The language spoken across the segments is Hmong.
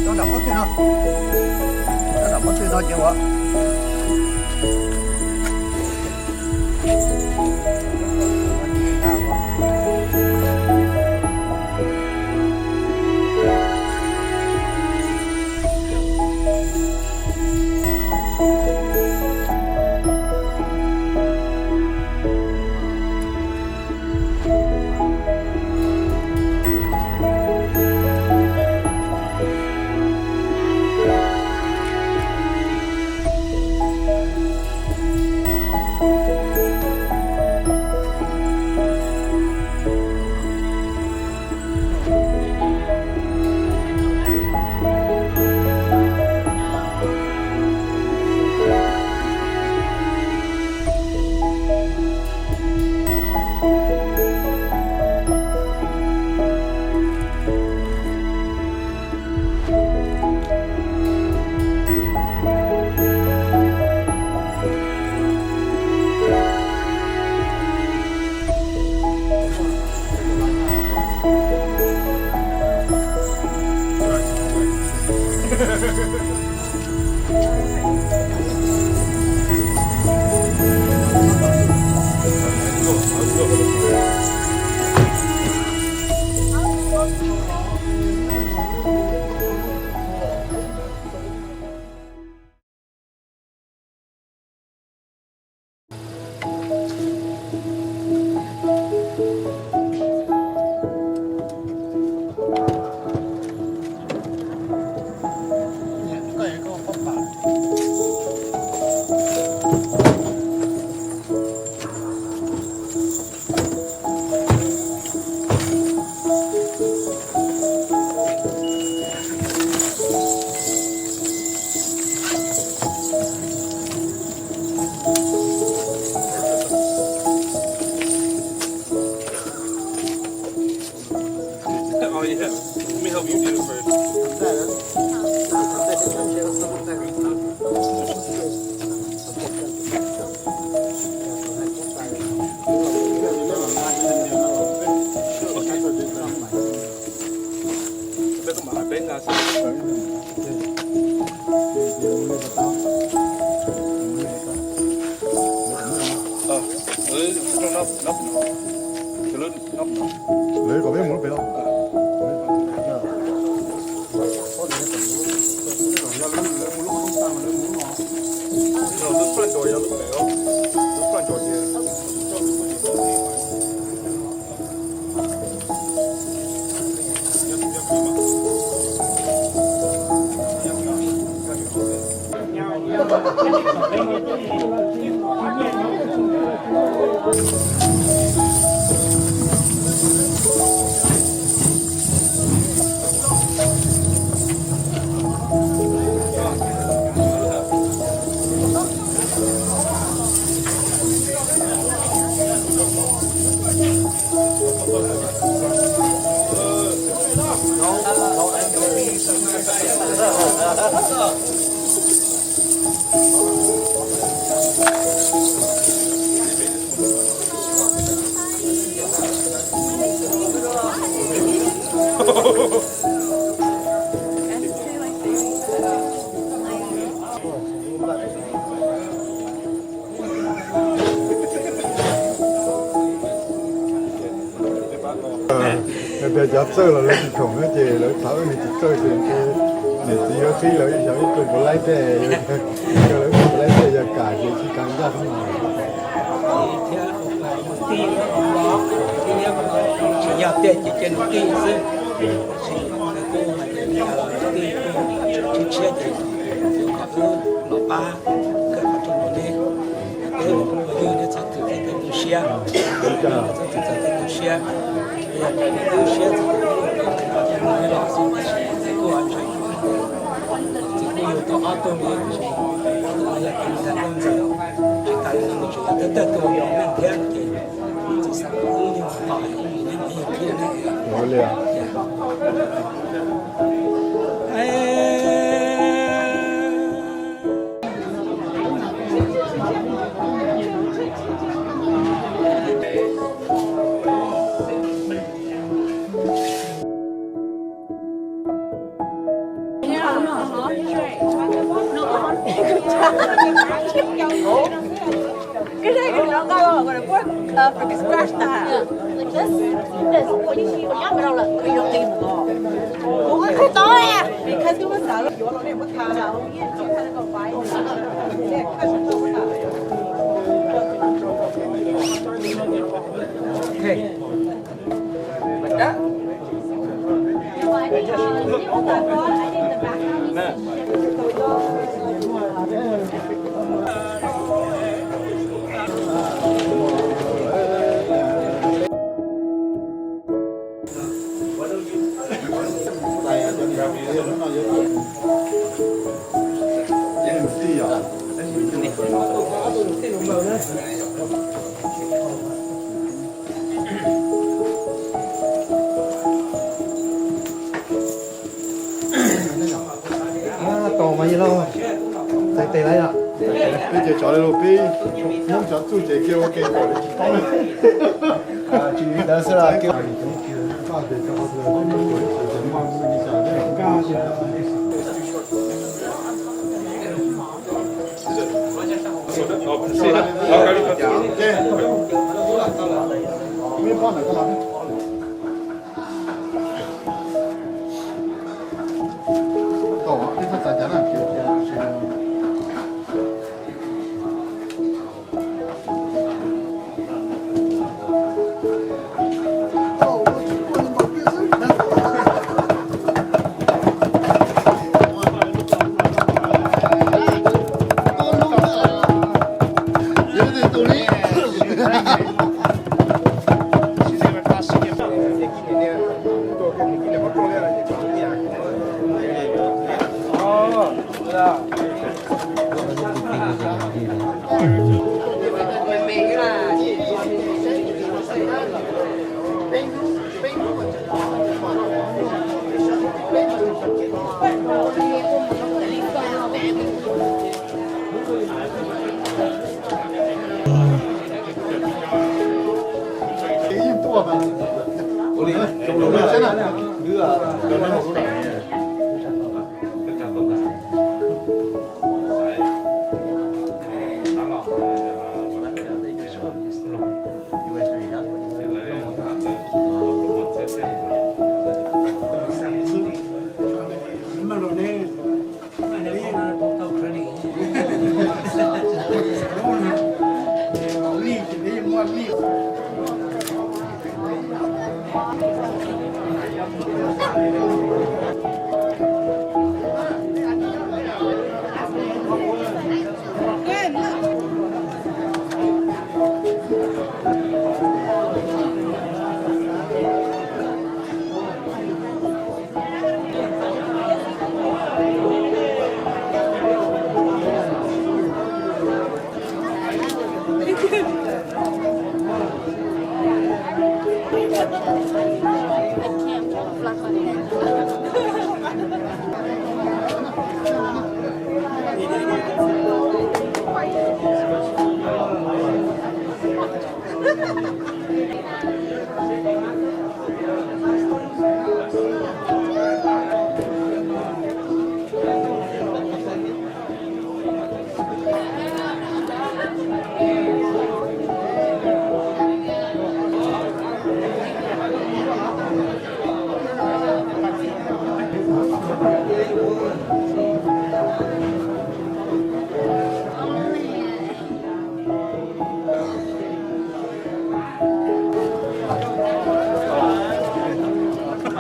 Coj nram pob tw no, coj nram pob tw no ces ua. Oh, yeah. Let me help you do it first. Peb mam peb nqa xwb. Ờ, lawv nyob nyob no. Lawv nyob no. Lawv kom peb mus lub pem los. Yog lawv mus lub no, yog lub front door, yog lub pem os. Lub front door ces Tias cov txawj los lawv tsis khoom na ces lawv thov wb nws tsis txawj ces niam txiv yuav qhib lawv xyov ib tug puas laib tej, yog lawv tug puas laib tej yog kam ces tsis kam ncaj xwb no. Tsis yog tiag ces cia nws tij xwb. Tsis, nws kuj hais tias nws yog los nws tij kuj tshiab tshiab ces kom wb los pab kawm qhov rooj rau neb. Peb ua phooj ua ywg neb txhob txwm txawj tu siab, txhob txwm txawj tu siab. Yog tias neb tu siab txog tus ntawd neb los xwb tab sis txiv kuj ho ntseeg, txiv kuj yug tau ob tug li, ob tug no yog tus ntxhais Nkauj Ntxawm, tsis tas li ntawd nws tseem yog thawj thawj tug yog Meej Thiab no ces txiv xav kom wb yog tom ib mus neb mas yog thiab ne. Cái này của nó ngon rồi, còn được uh, freaking scratch that. Like this? This? What do you see? What do you mean? Like, you don't need to go. Ủa, cái tối à? Because it was out. Hey. Tos mas yog loj, txais tes lawm. Peb ces tsov li lus peb Hmoob cov txuj ces kiag ua ke kom li tsis paub. Tsis li ntawd xwb los kiag.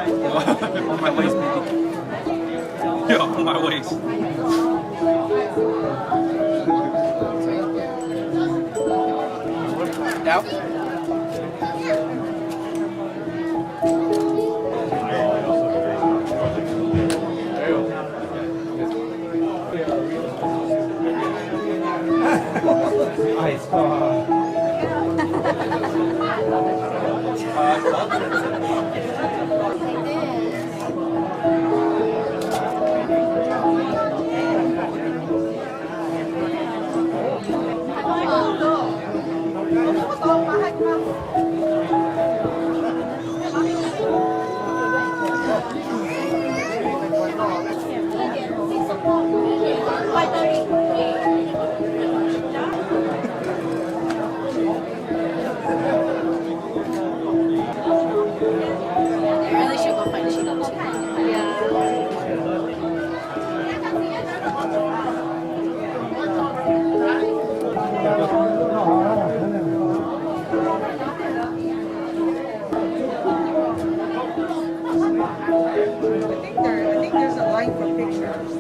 On my waist, baby. Yeah, on my waist. Out. I think there, I think there's a line for pictures.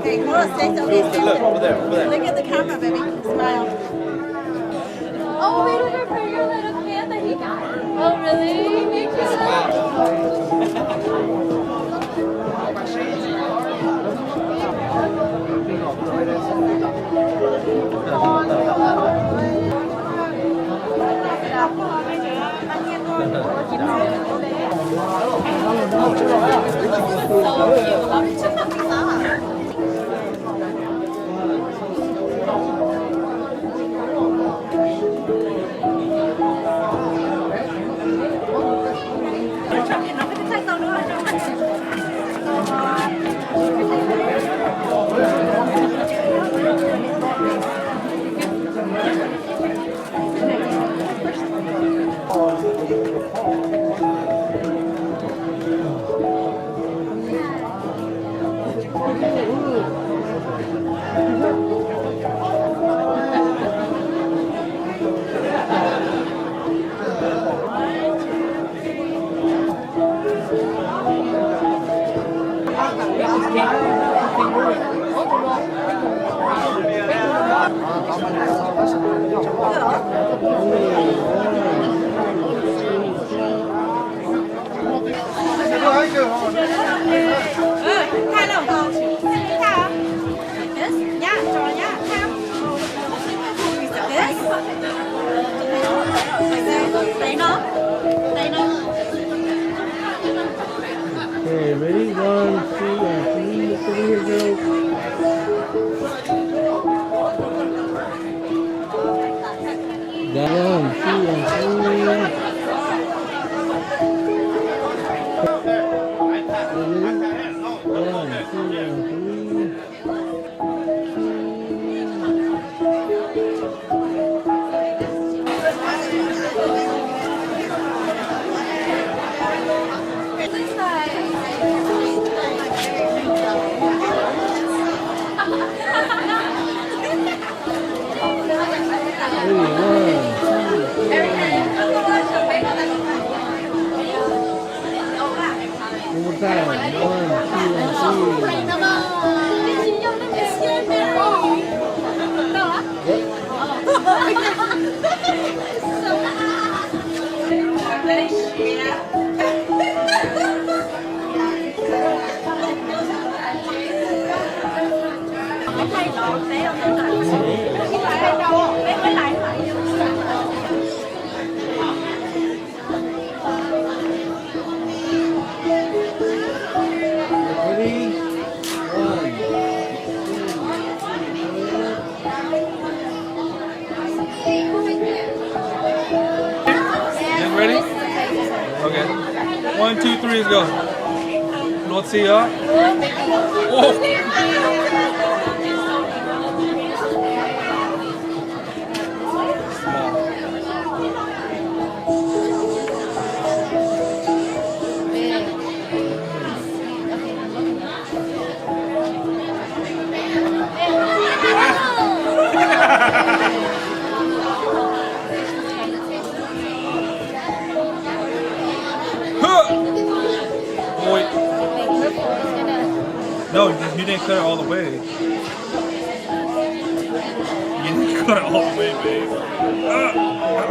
Hey, hold on, stay still, stay still. Look at the camera, baby. Smile. Oh, wait, over for your little kid that he got. Oh, really? Thank you. Okay, ready? One, two, and three. Look over here, girl. One, two, and three. Ready? One, two, and three. One more time. One, two, and three. Yep. One, two, three, go. Luv txhij os. Huh! Boy. No, you didn't cut it all the way. You didn't cut it all the way, babe. Uh, uh,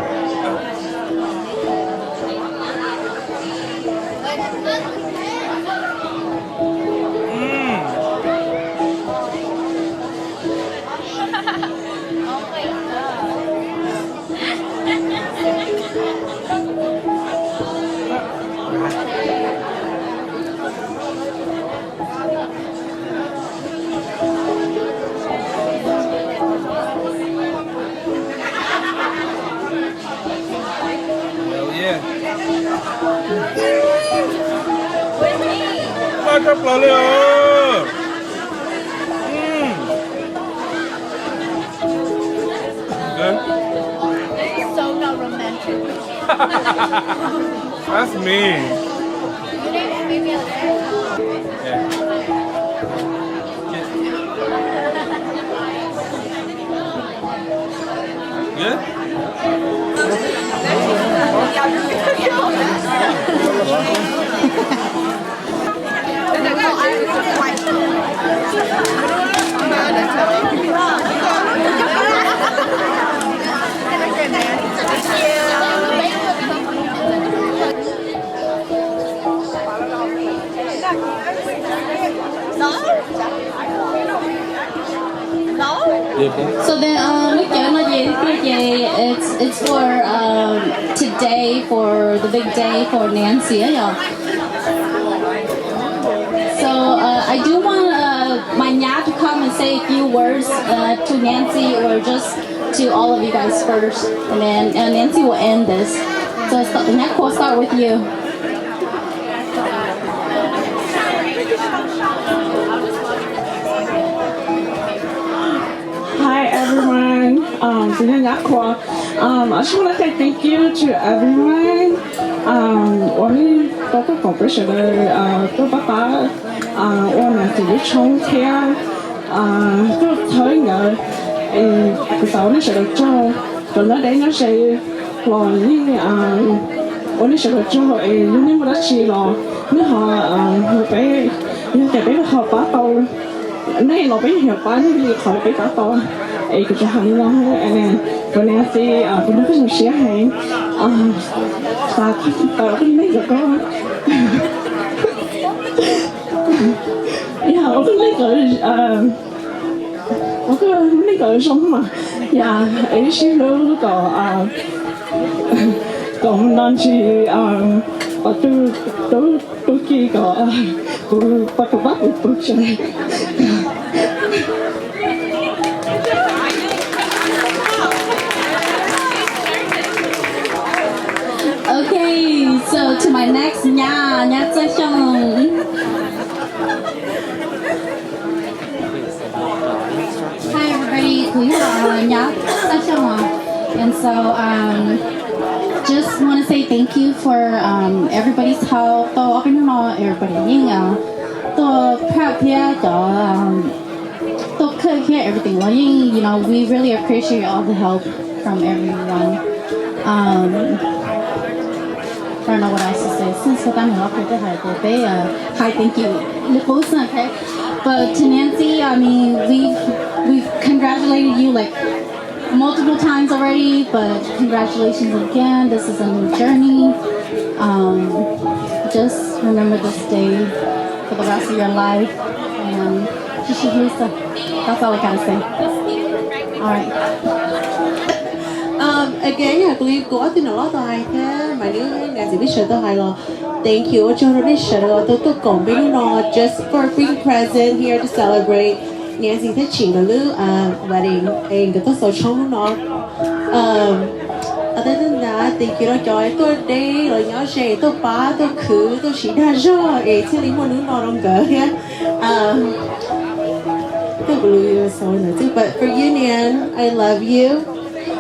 uh. Mm. Hell yeah. Noj tshaj plaws li os. Mm. Good. So not romantic. That's me. You didn't give me a— Yeah. Good? So then, uh, lub cawv no ces, ces it's, it's for, um, today, for the big day for Nancy, yeah. So, uh, I do want, uh, my nyab to come and say a few words, uh, to Nancy or just to all of you guys first, and then, uh, Nancy will end this. So, st-, nyab Khuas, start with you. Hi everyone. Um, kuv yog nyab Khuas. Um, I just want to say thank you to everyone. Um, uas nej tau tuaj koom peb sawv daws, uh, tuaj pab pab, uh, ua Nancy lub tshoob thiab, uh, tuaj txhawb nkawd. Es kuv xav ua nej sawv daws tsaug, cov nyob deb nyob ze los yeej, uh, ua nej sawv daws tsaug es yog nej muaj dab tsi los nej ho, uh, peb, yog tias peb ho pab tau nej los peb yeej yuav pab nej li qhov peb pab tau. Es kuv tsuas hais li no, kuv Nancy, kuv nrog koj zoo siab heev. Xav tawm ua koj neej kom koj, yog ua koj neej kom, ua koj neej kom zoo mas, yog es sib hlub kom, kom mus no ntsis, kom tu, tu, tu ki kom kuv pab, kuv pab kuv pw tsev. Okay, so to my next nyab, nyab Txawj Xyooj. Hi everybody, kuv yog, uh, nyab Txawj Xyooj. And so, um, just want to say thank you for, um, everybody's help. Tau ob peb hnub no everybody yeej, uh, tuaj prep thiab cov, um, tuaj cook thiab everything los yeej, you know, we really appreciate all the help from everyone. Um, I don't know what else to say. Since tab meeg ob peb tug hais tias peb, uh, hais thank you li qub xwb, okay? But to Nancy, I mean, we've, we've congratulated you, like, multiple times already, but congratulations again. This is a new journey. Um, just remember this day for the rest of your life. And that's all I gotta say. All right. Um, again, yeah, I believe kuv ob tug niam hlob tau hais thiab mas nej, Nancy, nej sawv daws tau hais los, thank you, ua tsaug rau nej sawv daws uas tuaj koom peb hnub no, just for being present here to celebrate Nancy thiab Tsim nkawd lub, uh, wedding, es nkawd tuaj xaus tshoob hnub no. Um, Tej ntawd tis kiag rau cov tuaj deb los nyob ze tuaj pab tuaj khwv tuaj siv dag zog es thiaj li muaj hnub no rau nkawd thiab. Tej kuv lus xaus ntawd xwb, but for you, Niam, I love you.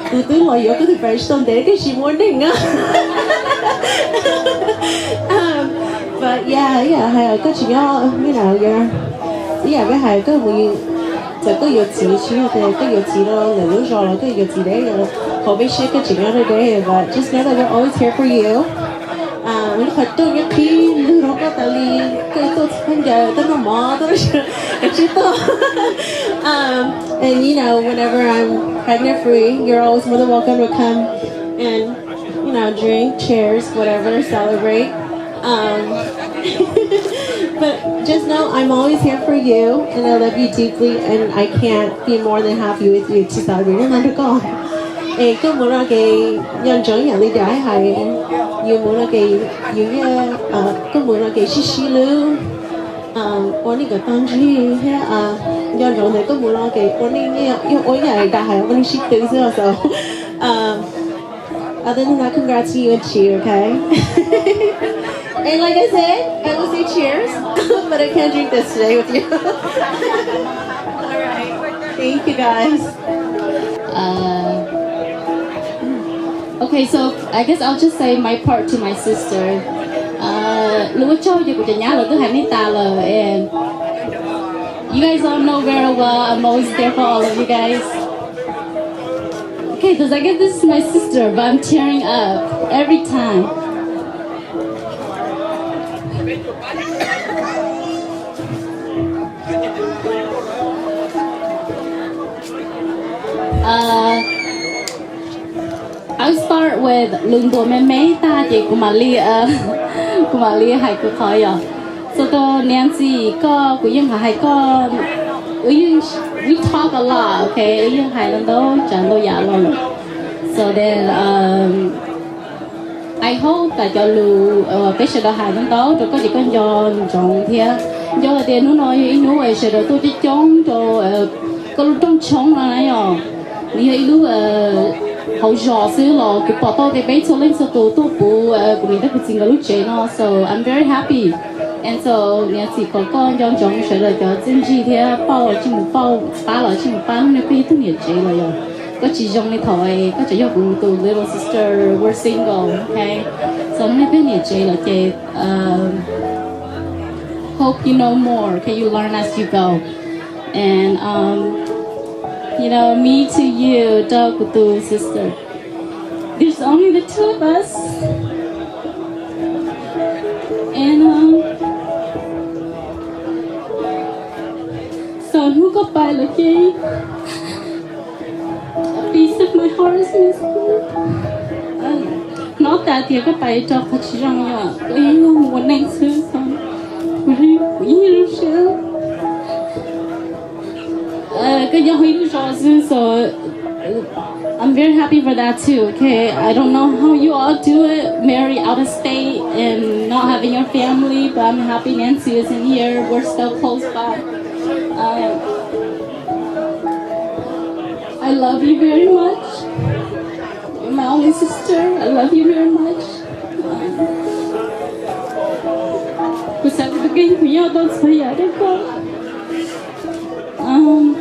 Kuv twb los yuav koj tus pais tsis tau ntev tiam sis muaj neeg na. But yeah, yeah, hais koj tsis nyob, you know, yeah. Ib yam peb hais koj mus, txawm koj yuav txiv tsis yog tias koj yuav txiv rau lwm lub zos los koj yuav txiv deb, qhov peb saib koj tseem nyob deb deb, but just know that we're always here for you. Lub qhov rooj nyob qhib lug rau koj tas li, koj tuaj txog khaub ncaws tuaj noj mov tuaj, kav tsij tuaj. And you know, whenever I'm pregnant free, you're always more than welcome to come and, you know, drink, cheers, whatever, celebrate. Um, but just know I'm always here for you, and I love you deeply, and I can't be more than happy with you to celebrate your mother call. Es koj mus no ces nco ntsoov yam li tias hais, yus mus no ces yus yeej, koj mus no ces sib sib hlub, ua neej kom tau ntsig thiab nco ntsoov ntawm koj mus no ces ua neej yeej ua ib yam li tias hais ua neej sib tw xwb os. Other than that, congrats to you and Chi, okay? And like I said, I will say cheers, but I can't drink this today with you. All right. Thank you, guys. Uh, okay, so I guess I'll just say my part to my sister. Uh, lus ua tsaug ces kuv cov nyab lawv twb hais nej tas lawm, and you guys all know very well I'm always there for all of you guys. Okay, because I guess this is my sister, but I'm tearing up every time. Uh, I'll start with lus ntuas me me tag ces kuv mam li, kuv mam li hais kuv qhov yom. So tus niam txiv koj, kuv yeej hais koj, wb yeej, we talk a lot, okay, wb yeej hais ntau tsav ntau yam los. So then, um, I hope that cov lus peb sawv daws hais ntau ntau rau koj ces koj nco ntsoov thiab. Nco hais tias hnub no yog ib hnub uas sawv daws tuaj coob coob rau koj lub rooj tshoob no na yom. Nws yog ib lub hauv zos xwb los kuv pom tau tias peb txhua leej txhua tus tuaj puv kuv niam thiab kuv txiv nkawd lub tsev no, so I'm very happy. And so niam txiv, kom koj nco ntsoov sawv daws cov txiaj ntsig thiab pauj los tsij mus pauj, pab los tsij mus pab, hnub no koj yog tug niam tsev lawm yom. Koj tsis zoo li thaum koj tseem yog kuv tus little sister, we're single, okay? So hnub no koj niam tsev lawm ces, um, hope you know more, okay? You learn as you go. And, um, you know, me to you, rau kuv tus sister. There's only the two of us. And, um, so hnub koj pais lawm ces a piece of my heart is missing. Hnov tas tias koj pais rau qhov tsis zoo yom, koj yeej yog ua neej xwb, so kuv yeej, kuv yeej lub siab. Koj nyob ib lub zos xwb, so I'm very happy for that too, okay? I don't know how you all do it, married out of state and not having your family, but I'm happy Nancy is in here. We're still close by. Um, I love you very much. You're my only sister. I love you very much. Um, kuv xav tias tus kheej kuv nyob tau txhua yam rau koj. Um,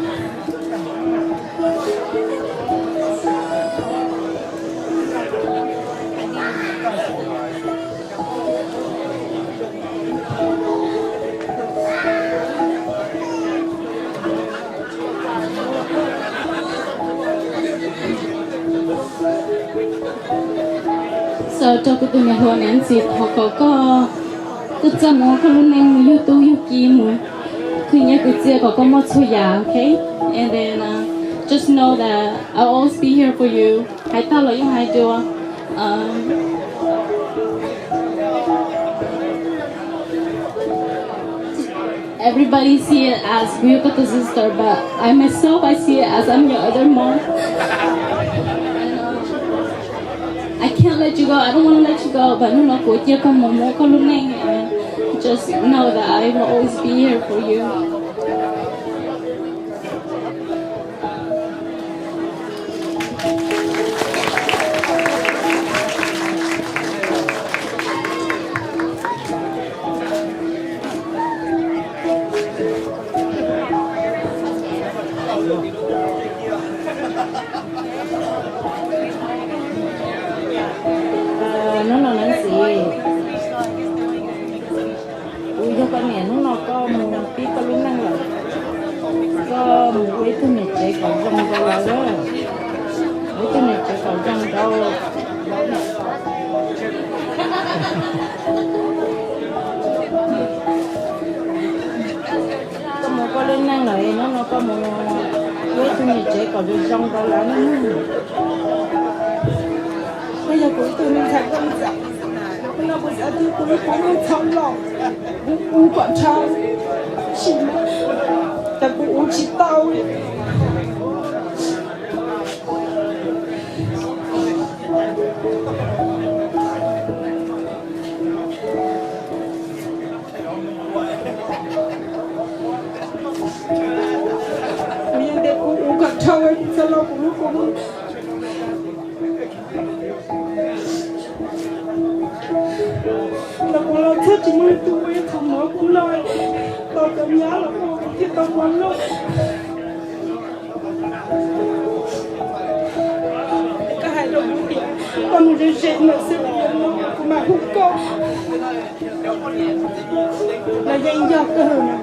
So rau kuv tus niam hluas Nancy, thov kom koj, koj txaj muag koj lub neej mus yug tub yug ki mus khwv nyiaj khwv txiaj kom koj muaj txhua yam, okay? And then, uh, just know that I'll always be here for you. Hais tag los yeej hais dua. Um, everybody see it as kuv yog koj tus sister, but I myself, I see it as I'm your other mom. I can't let you go. I don't want to let you go, but hnub no kuv cia koj mus muaj koj lub neej, and just know that I will always be here for you. Koj mus koj lub neej lawm, hnub no koj mus ua ib tug niam tsev kom zoo zoo rau lawv na. Koj yog kuv ib tug neeg ntxhais koj ntxawm, no kuv xav tias kuv lub koob lub txhob los, kuv ua kom dhau, tab sis mas kuv ua tsis tau. Kuv yeej tias kuv ua kom dhau, kuv txhob los kuv lub koob. Los kuv los txhob tsis muaj leej twg ua ib qho mov kuv noj, tau cov nyab los kuv thiaj tau mov noj. Koj hais rau kuv tias koj mus ze ze ntawm xwb, kuv mam hu koj. Los yeej yog kawg na,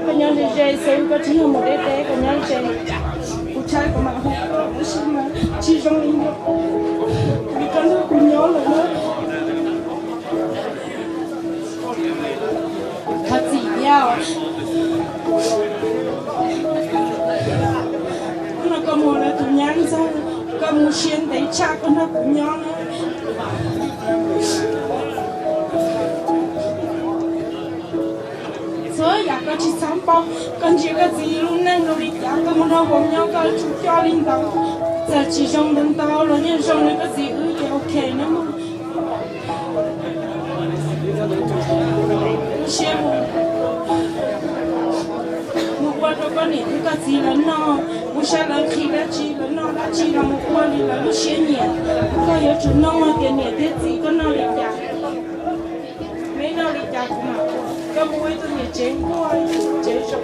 koj nyob ze ze xwb, koj tsis yog mus deb deb, koj nyob ze. Kuv tshaib kuv mam hu koj, tab sis mas tsis zoo li ntawd, vim koj nrog kuv nyob lawm na. Thov txim thiab os. Hnub no koj mus lawv tus nyab ntxawg, koj mus siab ntev tshaj koj nrog kuv nyob na. Txhua yam koj tsis txhob paub, koj ntsia koj txiv lub neej zoo li cas, koj mus nrog vauv nyob koj yuav tsum coj li ntawd. Txawm tsis zoo ntau ntau los yeej zoo li koj txiv wb ces ok na mog. Lub siab mus, mus ua rau koj niam thiab koj txiv lawv noj, mus saib lawv nqhis dab tsi, lawv noj dab tsi los mus ua li lawv lub siab nyiam. Koj yuav tsum nug tias niam thiab txiv koj noj li cas, neb noj li cas kuv mam ua. Koj mus ua ib tug niam tsev nquag, tsev zoo.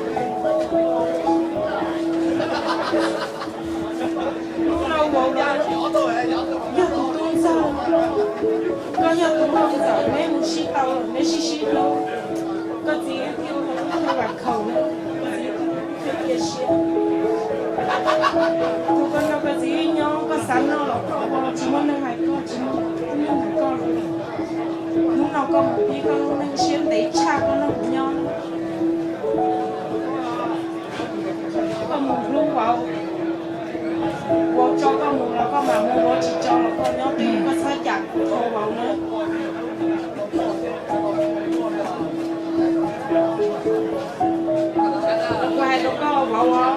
Hnub no vauv los yog tus tub ntxawg, koj yog tus nkauj ntxawm, neb mus sib tau, neb sib sib hlub. Koj txiv thiaj ua tau vam khaum, koj txiv thiaj cia siab. Tus koj nrog koj txiv nyob, koj xav noj los koj ua, tsis muaj neeg hais koj, tsis muaj neeg hais koj los. Hnub no koj mus pib koj lub neej siab ntev tshaj koj nrog kuv nyob. Koj mus hlub vauv, vauv tso koj mus los koj mam mus, vauv tsis tso los koj nyob twj ywm, koj txhob cam kuv thov vauv na. Kuv hais rau koj vauv os,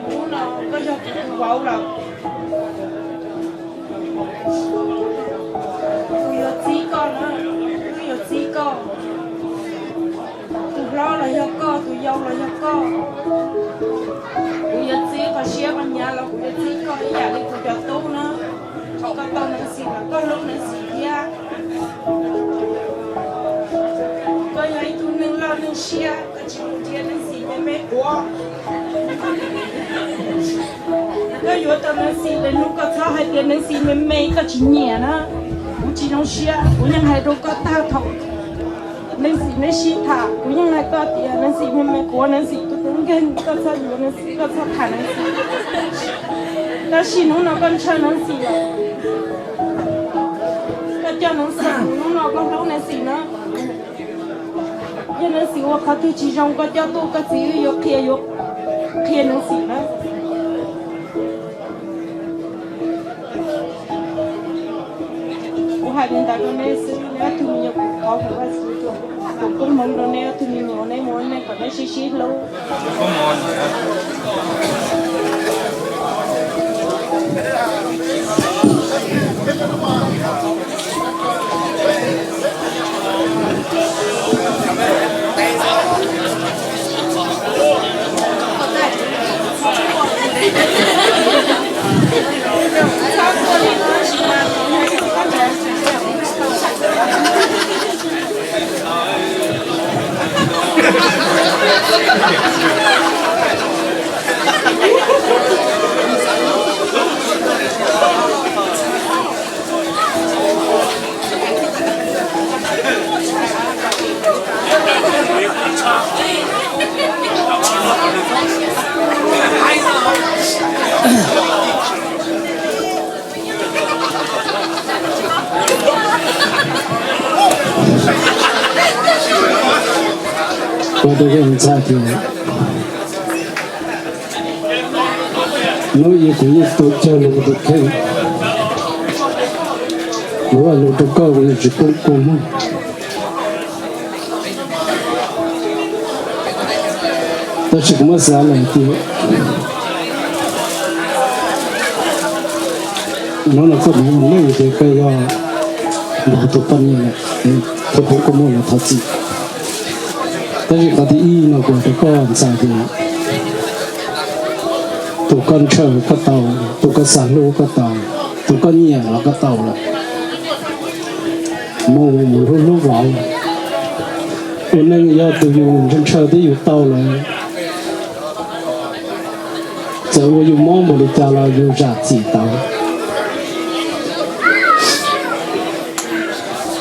hnub no koj yog kuv tus vauv lawm. Kuv yuav txib koj na, wb yuav txib koj. Tus hlob los yog koj, tus yau los yog koj. Kuv yuav txib qhov siab qhov nyav los kuv yuav txib koj ib yam li kuv cov tub na. Koj tau Neev Xis los koj hlub Neev Xis thiab. Koj yog ib tug neeg loj neeg siab, koj tsis mus nrhiav Neev Xis me me quav. Koj yuav tau Neev Xis lwm hnub koj txhob hais tias Neev Xis me me koj tsis nyiam na. Kuv tsis zoo siab, kuv yeej hais rau koj tag thaum Neev Xis neb sib tham, kuv yeej hais koj tias Neev Xis me me quav, Neev Xis tus tub nkeeg, koj txhob yuav Neev Xis, koj txhob tham Neev Xis. Tab sis hnub no koj ntshaw Neev Xis lawm, koj coj Neev Xis, hnub no koj hlub Neev Xis na. Yog Neev Xis ua qhov twg tsis zoo koj coj tuaj koj txiv wb yuav qhia, yuav qhia Neev Xis na. Kuv hais li ntawd rau neb xwb, neb ob tug me nyuam, kuv thov kuv Vaj Tswv ua tus koob hmoov rau neb ob tug me nyuam, neb mus ua neej kom neb sib sib hlub. Kuv hais rau koj ntxhais tias, hnub ib kuv yeej tuav cawg lus tus kheej, kuv ua lus rau koj kuv yeej tsis poob kua muag. Tab sis kuv muab xav lawm tias, hnub no koj mus ua neej ces koj yog nrog tus poj niam, koj poob kua muag los thov txim. Tab sis qhov thib ib no kuv hais rau koj ntxhais tias, tus koj ntshaw koj tau, tus koj xav hlub koj tau, tus koj nyiam los koj tau lawm. Mus mus hlub hlub vauv. Ua neej yog tus yus ntshaw ntshaw thiab yus tau lawm, txawm ua yus mob npaum li cas los yus zam txim tau.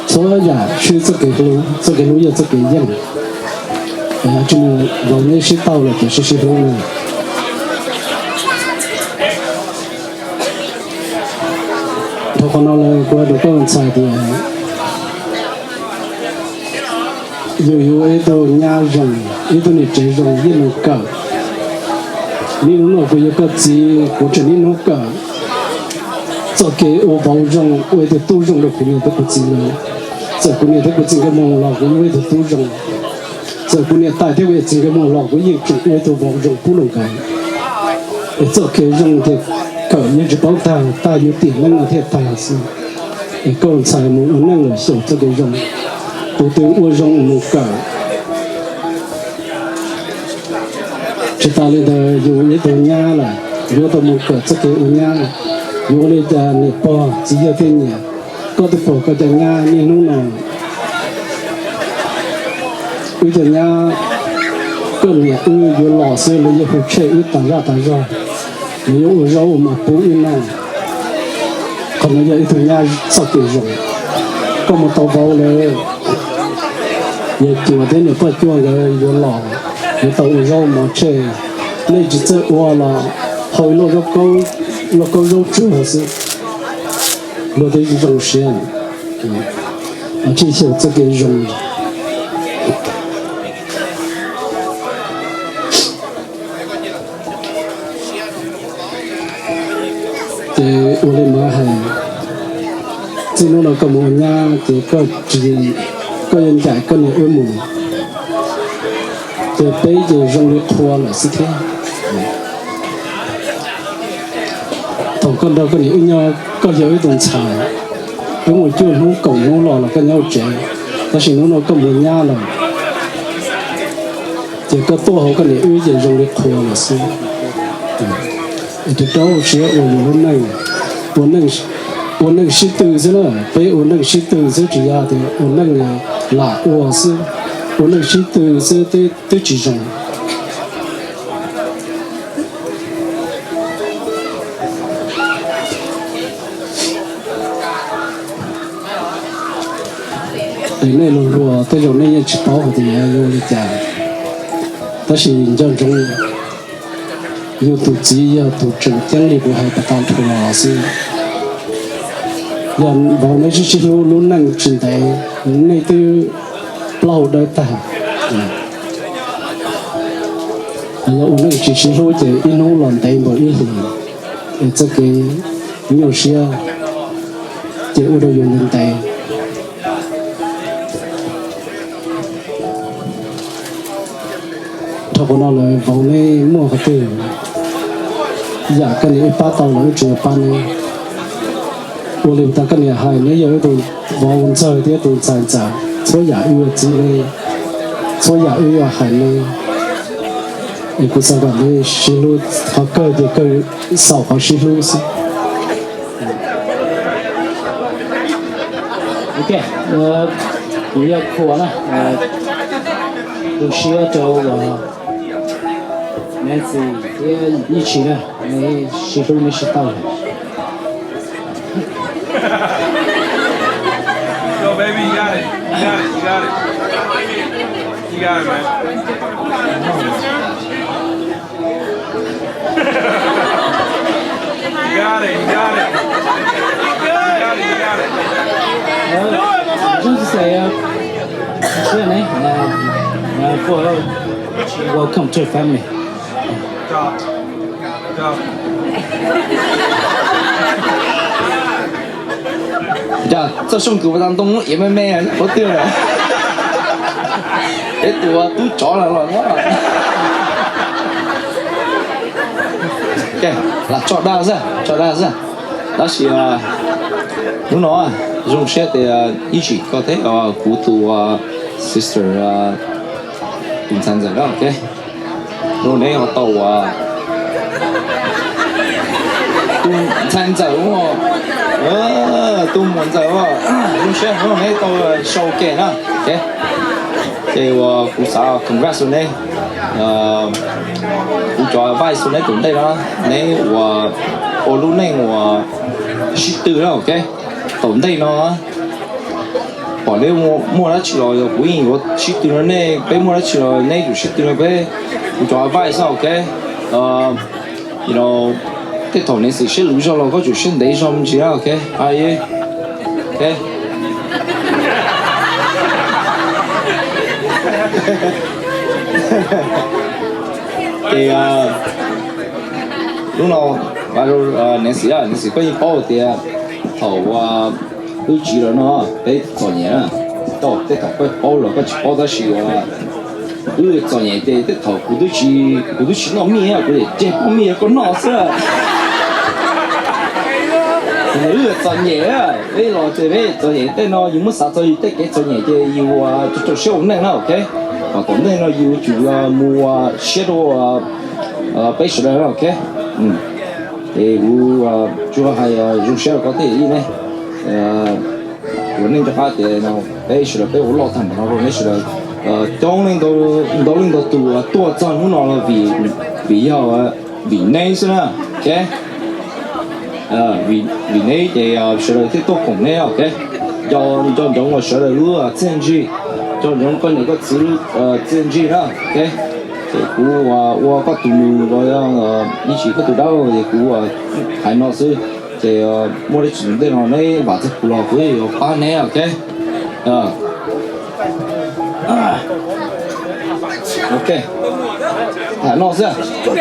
Txhua yam swb txoj kev hlub, txoj kev hlub yog txoj kev yeej. Tsis mus vauv neb sib tau lawm ces sib sib hlub na. Dhau qhov no lawm kuv hais rau koj ntxhais tias, yus yuav ib tug nyab zoo, ib tug niam tsev zoo yeej mus kawm. Niaj hnub no kuv yog koj txiv kuv tseem niaj hnub kawm txoj kev ua vauv zoo, ua ib tug tub zoo rau kuv niam thiab kuv txiv lawm. Txawm kuv niam thiab kuv txiv nkawd mus los kuv yuav ua ib tug tub zoo. Txawm kuv niam tais thiab kuv txiv nkawd mus los kuv yeej tseem ua ib tug vauv zoo pub rau nkawd. Es txoj kev zoo ces kawm yeej tsis paub tag, tag yus tiam neej no thiaj tag xwb. Es koj ntxhais mus ua neej lawm xyaum txoj kev zoo, tus twg ua zoo mus kawm. Tsis tas li ntawd yus ib tug nyab lawm, yuav tau mus kawm txoj kev ua nyab. Yuav ua li cas niam pog txiv yawg thiaj nyiam. Koj twb pom koj cov nyab niaj hnub no, wb cov nyab, koj niam wb yuav los xwb los yuav hu tshem wb tas zaj tas zog, los yuav ua zaub ua mov pub wb noj. Qhov no yog ib tug nyab txoj kev zoo. Koj mus tau vauv lawm, yawg cuas thiab niam poj cuas nkawd yuav los, yuav tau ua zaub mov tshem. Nej tsis txawj ua los hau ib lauj kaub zaub tsuag xwb, luag twb zoo siab. Tsij xyaum txoj kev zoo. Ces ua li mas hais, txij hnub no koj mus ua nyab ces koj tsis, koj yuav ncaim koj niam wb mus, ces peb ces zoo li qhua lawm xwb thiab. Thaum koj nrog koj niam wb nyob koj yog ib tug ntxhais, wb mus cuaj hnub kaum hnub los los koj nyob hauv tsev, tab sis hnub no koj mus nyab lawm, ces koj tuaj hauv koj niam wb ces zoo li qhua lawm xwb. Es rau siab ua yus lub neej, ua neej sib tw xwb na, peb ua neej sib tw xwb tsis yog tias ua neej lam ua xwb, ua neej sib tw xwb twb tsis zoo. Es nej luag luag tej zaum nej yeej tsis paub hais tias yuav ua li cas, tab sis nco ntsoov, yus tus txiv yog tus tseem ceeb li kuv hais tas tas nrho xwb. Yog vauv neb sib sib hlub lub neej tsis ntev, nej twb plaub hau dawb tag. Yog ua neej tsis sib hlub ces ib hnub los ntev npaum ib hlis, es txoj kev nyuaj siab ces ua rau yus ntev ntev. Dhau qhov no lawm vauv neb muaj qhov twg yam koj niam wb pab tau los wb tseem yuav pab neb. Ua li tas koj niam hais neb yog ib tug vauv ntxawg thiab tus ntxhais ntxawm, txhua yam wb yuav txib neb, txhua yam wb yuav hais neb. Es kuv xav kom neb sib hlub, qhov kawg ces kawg xaus qhov sib hlub xwb. Ok, kuv yog Khuas na, tu siab rau Nancy thiab Yij Tshis na, neb sib hlub neb sib tau. Yo, baby, you got it. You got it. You got it. You got it, man. You got it. You got it. You got it. You got it. Just say, uh, Welcome to the family. Cas txoj xyooj kws ua tau ntoo muab iav me me qhov twg lawm? Peb tus tub tsov los los. Lam tso dag xwb, tso dag xwb. Tab sis hnub no zoo siab tias ib txhis koj thiab kuv tus sister tus ntxhais ntxawm na, ok. Hnub no neb ho tau ua tus ntxhais ntxawm, tus muam ntxawm, zoo siab hnub no neb tau sau kem na, ok. Ces uas kuv xav congrats rau neb, kuv cov advice rau neb tom ntej no, neb uas ua lub neej uas sib tw na, ok. Tom ntej no pom neb muaj dab tsi los yog kuv yeej yuav sib tw rau nej, peb muaj dab tsi los neb yuav sib tw rau peb, kuv cov advice xwb, ok. Tej thaum nws xwm siab luv zog los koj tsum siab ntev zog me ntsis na, ok. Ces hnub no, Nancy, Nancy, koj yeej paub tias thaum wb txiv los no peb txom nyem na. Tej thaum koj paub los koj tsis paub tab sis wb txom nyem ces tej thaum kuv twb tsis, kuv twb tsis noj mij, kuv ceg poj mij rau koj noj xwb. Wb txom nyem, peb los ces peb txom nyem tej no yus muab xav txog yus tej kev txom nyem ces yus rau siab ua neej na, ok. Kom tom ntej no yus tsum mus ua siab rau peb sawv daws, ok. Ces kuv tsuas hais zoo siab rau koj thiab ib ne, ua neej rov qab tias peb sawv daws peb ua loj tag npaum no rau neb sawv daws. Coob leej ntau, ntau leej ntau tus tuaj txog hnub no los vim, vim yog, vim neb xwb na, ok. Vim neb ces sawv daws thiaj tuaj koom neb, ok. Nco ntsoov uas sawv daws lub txiaj ntsig, nco ntsoov koj niam koj txiv lub txiaj ntsig na, ok. Ces kuv ua koj tus nus los yog ib sim koj tus dab es kuv hais no xwb. Ces muaj dab tsi tom ntej no neb vam txog kuv los kuv yuav pab neb, ok. Ok, hais no xwb. Kuv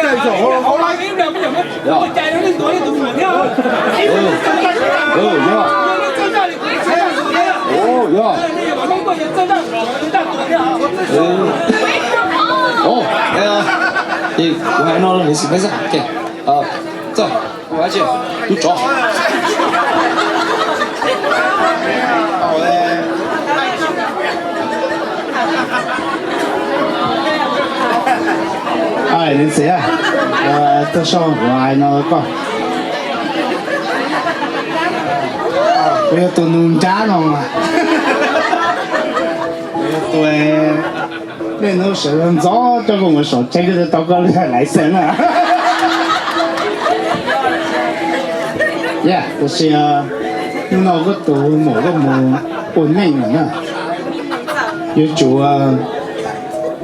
hais no nws xim peb xwb, ok. Txawj, tub tsov. Nws txiv, tuaj sau kuv hais no koj. Kuv yog tus nus nrab no mas. Kuv yog tus nej hnub sawv ntxov coj kuv mus saum tsev kuv tau koj lub license na. Yog, tab sis hnub no koj tus muam koj mus ua neej lawm na. Yuav tsum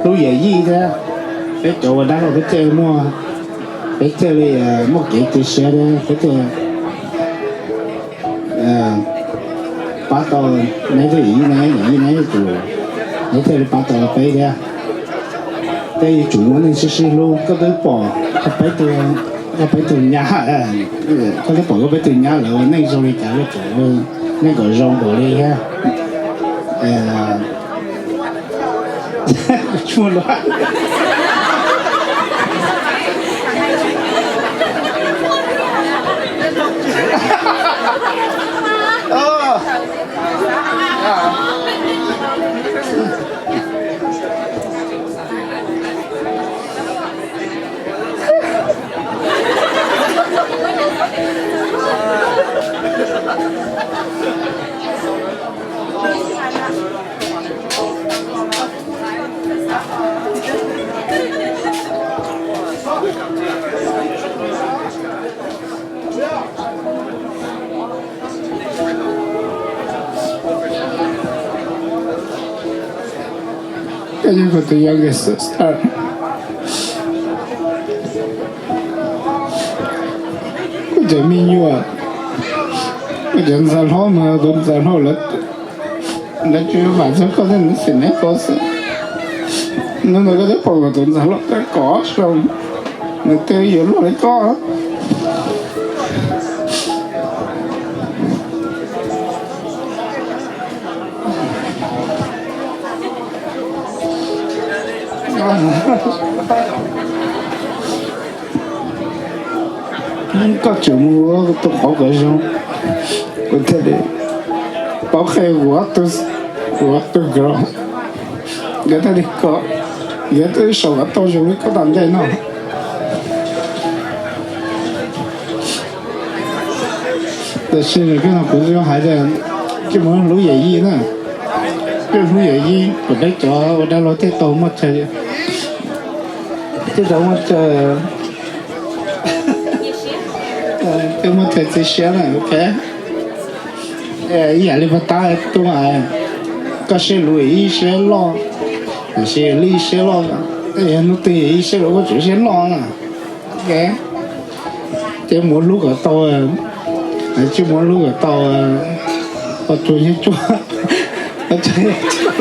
hlub yawm yij thiab, peb cov ua dab laug peb thiaj muaj, peb thiaj li muaj kev cia siab thiab peb thiaj pab tau neb thiab yawm yij, neb yawm yij neb tus, neb thiaj li pab tau peb thiab. Peb yuav tsum muaj neej sib sib hlub, koj twb pom peb tus, koj peb tus nyab, koj twb pom koj peb tus nyab lawv ua neej zoo li cas, nej kom zoo npaum li thiab. Koj yog kuv tus youngest sister. Kuv cov me nyuam, kuv cov ntxhais hlob mas kuv ntxhais hlob lawv, lawv tsis vam txog koj thiab, lawv xav neb koj xwb. Hnub no koj twb pom kuv tus ntxhais loj koj kaum ob xyoos, nws twb yuav luag li koj. Koj tseem mus ua tus qhov kom zoo, kuv thiaj li paub qhia kuv ob tug, kuv ob tug nkauj, nkawd thiaj li kom, nkawd twb sau kom tau zoo li koj tom ntej no. Tab sis nws kuj no kuv yuav hais tias koj mus hlub yawm yij na, koj hlub yawm yij kom peb cov ua dab laug thiaj tau muaj chaw, thiaj tau muaj chaw, thiaj muaj chaw txiv siab na, ok. Ib yam li pog tab tuaj, koj siab luv yawm yij siab loj, tiam sis yawm yij siab loj, hnub twg yawm yij siab luv koj tseem siab loj na. Ok, ces mus hlub kom tau, tsis mus hlub kom tau, poj tsuag nyob tsuag, poj tsuag nyob tsuag.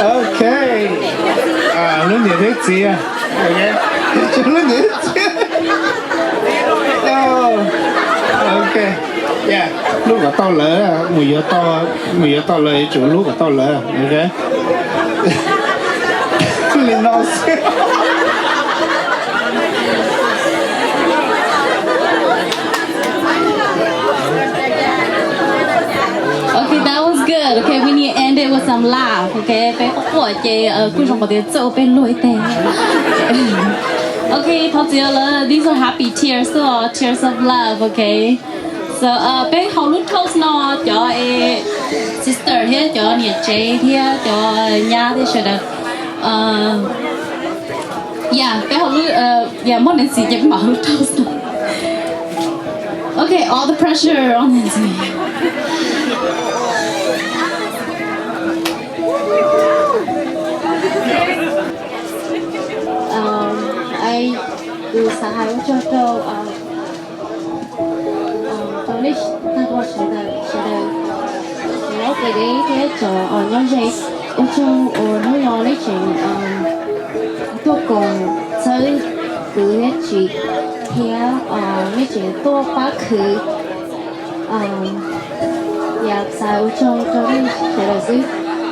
Ok, lub niam thiab txiv, lub niam thiab txiv. Ok, hlub kom tau lawv, mus yuav tau, mus yuav tau lawv yuav tsum hlub kom tau lawv, ok. Li no xwb. Okay, that was good. Okay, we need to end it with some laugh. Okay, peb quaj quaj ces kuj zoo qhov tias txawj ua peb luag ib teg. Okay, thov txim lawm, these are happy tears, so tears of love, okay. So peb haus lub toast no, cov sister thiab cov niam tsev thiab cov nyab thiab sawv daws. Yeah, peb haus lub, yeah, muaj neeg txiv ces peb mam haus lub toast no. Okay, all the pressure on Nancy. Kuv xav hais ua tsaug rau, rau nej tag nrho sawv daws, sawv daws, cov pem deb thiab cov nyob ze, ua tsaug uas hnub no nej tseem tuaj koom txhawb kuv thiab txiv, thiab nej tseem tuaj pab khwv. Yav xav ua tsaug rau nej sawv daws xwb,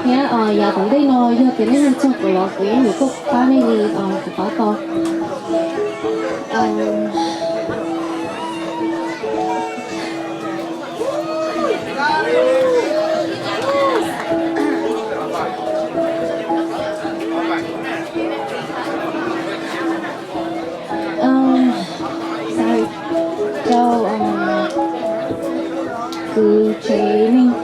thiab yav tom ntej no yog tias nej mus txog kuv los kuv yeej yuav tuaj pab nej li kuv pab tau. Xav rau kuv tsev neeg.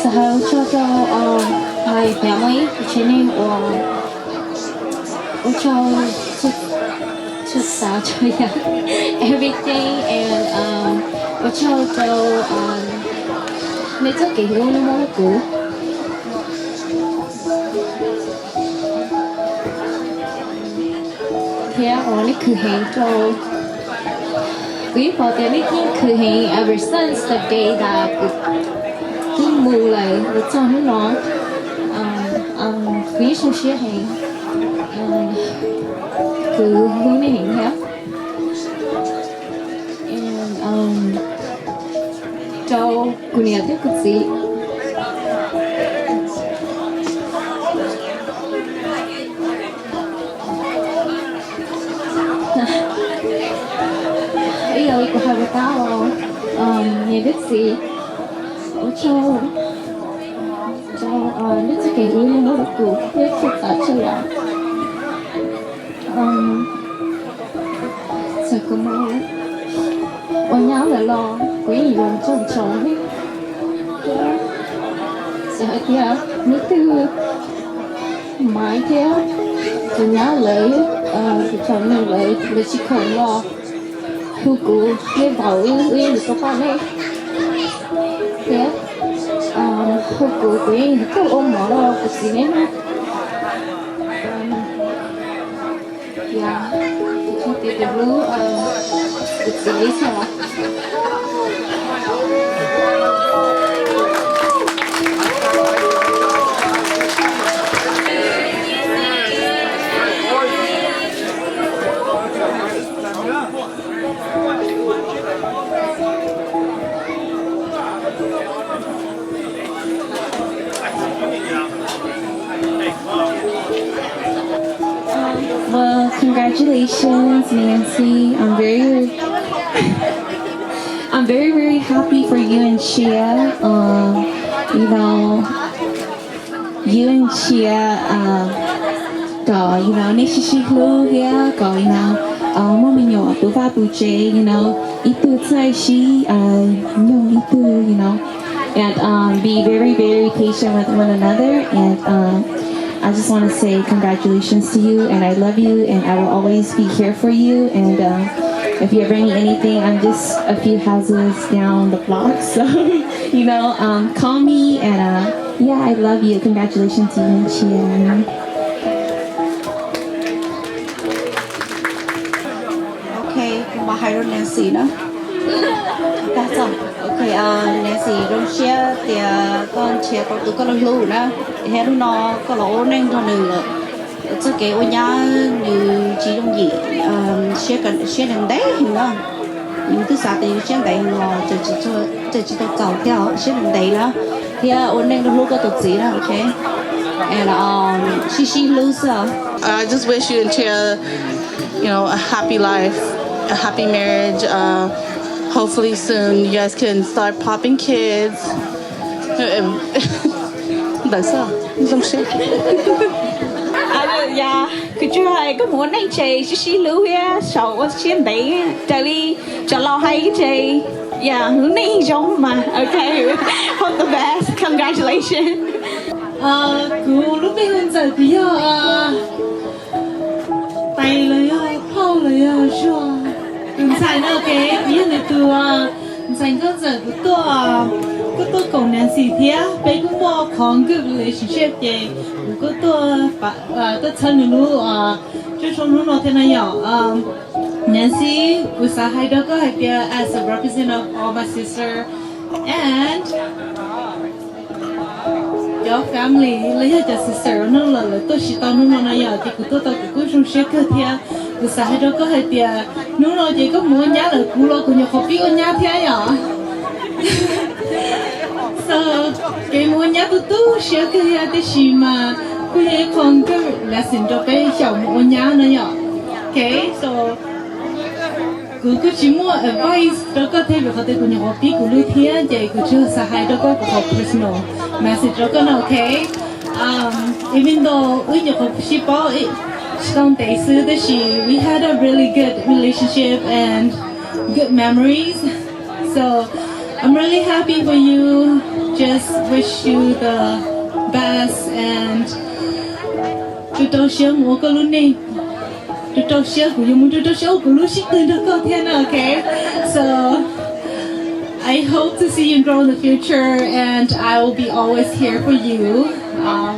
Xav hais ua tsaug rau my family, kuv tsev neeg uas ua tsaug txhua tsav txhua yam, everything, and ua tsaug rau nej txoj kev hlub nej muab rau kuv. Thiab uas nej khwv heev rau, kuv yeej pom tias nej yeej khwv heev ever since the day that kuv twb mus lawm los txog hnub no. Kuv yeej zoo siab heev, kuv hlub nej heev thiab. Rau kuv niam thiab kuv txiv. Ib yam li kuv hais puas tab, niam thiab txiv, ua tsaug rau nej txoj kev hlub nej muab rau kuv thiab txhua tsav txhua yam. Txawm kuv mus ua nyab lawm los kuv yeej yuav tsoom tsoom thiab. Txawm hais tias hnub twg Maiv thiab tus nyab lawv, tus thaum nws lawv lawv tsis khoom los hu kuv thiab vauv, wb yeej yuav tau pab nej thiab. Hu kuv, kuv yeej yuav tuaj ua mov rau kuv txiv neb na. Tias, tias tus hlub, tus txiv ib txhia. Well, congratulations, Nancy. I'm very, I'm very, very happy for you and Chia. Um, you know, you and Chia, uh, kom, you know, nej sib sib hlub thiab kom, you know, uh, muaj me nyuam tu vaj tu tsev, you know, ib tug txawj sib, uh, nyoog ib tug, you know, and, um, be very, very patient with one another. And, um, I just want to say congratulations to you, and I love you, and I will always be here for you. And, um, if you ever need anything, I'm just a few houses down the block, so, you know, um, call me, and, uh, yeah, I love you. Congratulations to you and Chia. Ok, kuv mam hais rau Nancy na. Tag txog. Ok, Nancy, zoo siab tias koj nrhiav tau tus koj hlub na, thiab hnub no koj los ua neej nrog nws lawm. Txoj kev ua nyab nws tsis yooj yim, siab ntev heev na. Yus twb xav tias yus siab ntev heev los tseem tsis tau txaus thiab, siab ntev na, thiab ua neej nrog hlub koj tus txiv na, ok? And, um, sib sib hlub xwb. I just wish you and Chia, you know, a happy life, a happy marriage. Uh, hopefully soon you guys can start popping kids. Ntawd xwb, zoo siab. Yog kuv tsuas hais koj mus ua neej ces sib sib hlub thiab saum ua siab ntev raws li cov laus hais ces, yog hlub neej zoo mas, ok. Hope the best, congratulations. Kuv lub npe hu Ntxawm, kuv yog tais los yog phauj los yog zuag, tus ntxhais no, ok. Kuv yog nws tus ntxhais nkauj ntxawm. Kuv tuaj, kuj tuaj koom Nancy thiab, peb kuj muaj qhov good relationship ces kuv kuj tuaj, tuaj txhawb nws lub cuab tshuab hnub no thiab na yom. Nancy, kuv xav hais rau koj hais tias as a representative of all my sister and cov family los yog cov sister no lawm, lawv tuaj tsis tau hnub no na yom, ces kuv tuaj tau kuv kuj zoo siab kawg thiab. Kuv xav hais rau koj hais tias hnub no ces koj mus ua nyab lawm, kuv los kuv nyuam qhuav pib ua nyab thiab yom. So, kev mus ua nyab kuj tu siab kawg thiab, tiam sis mas kuj yog ib qho good lesson rau peb xyaum mus ua nyab na yom. Ok, so kuv kuj tsis muaj advice rau koj thiab, vim qhov tias kuv nyuam qhuav pib kuv lub thiab, ces kuv tsuas xav hais rau koj kuv qhov personal message rau koj no, ok? Even though wb nyuam qhuav sib paub tsis tau ntev xwb, tab sis we had a really good relationship and good memories. So I'm really happy for you. Just wish you the best and tus rau siab mus ua koj lub neej. Tus rau siab, kuv yuav mus tus rau siab ua kuv lub sib tw nrog koj thiab na, ok? So I hope to see you grow in the future and I will be always here for you. Um,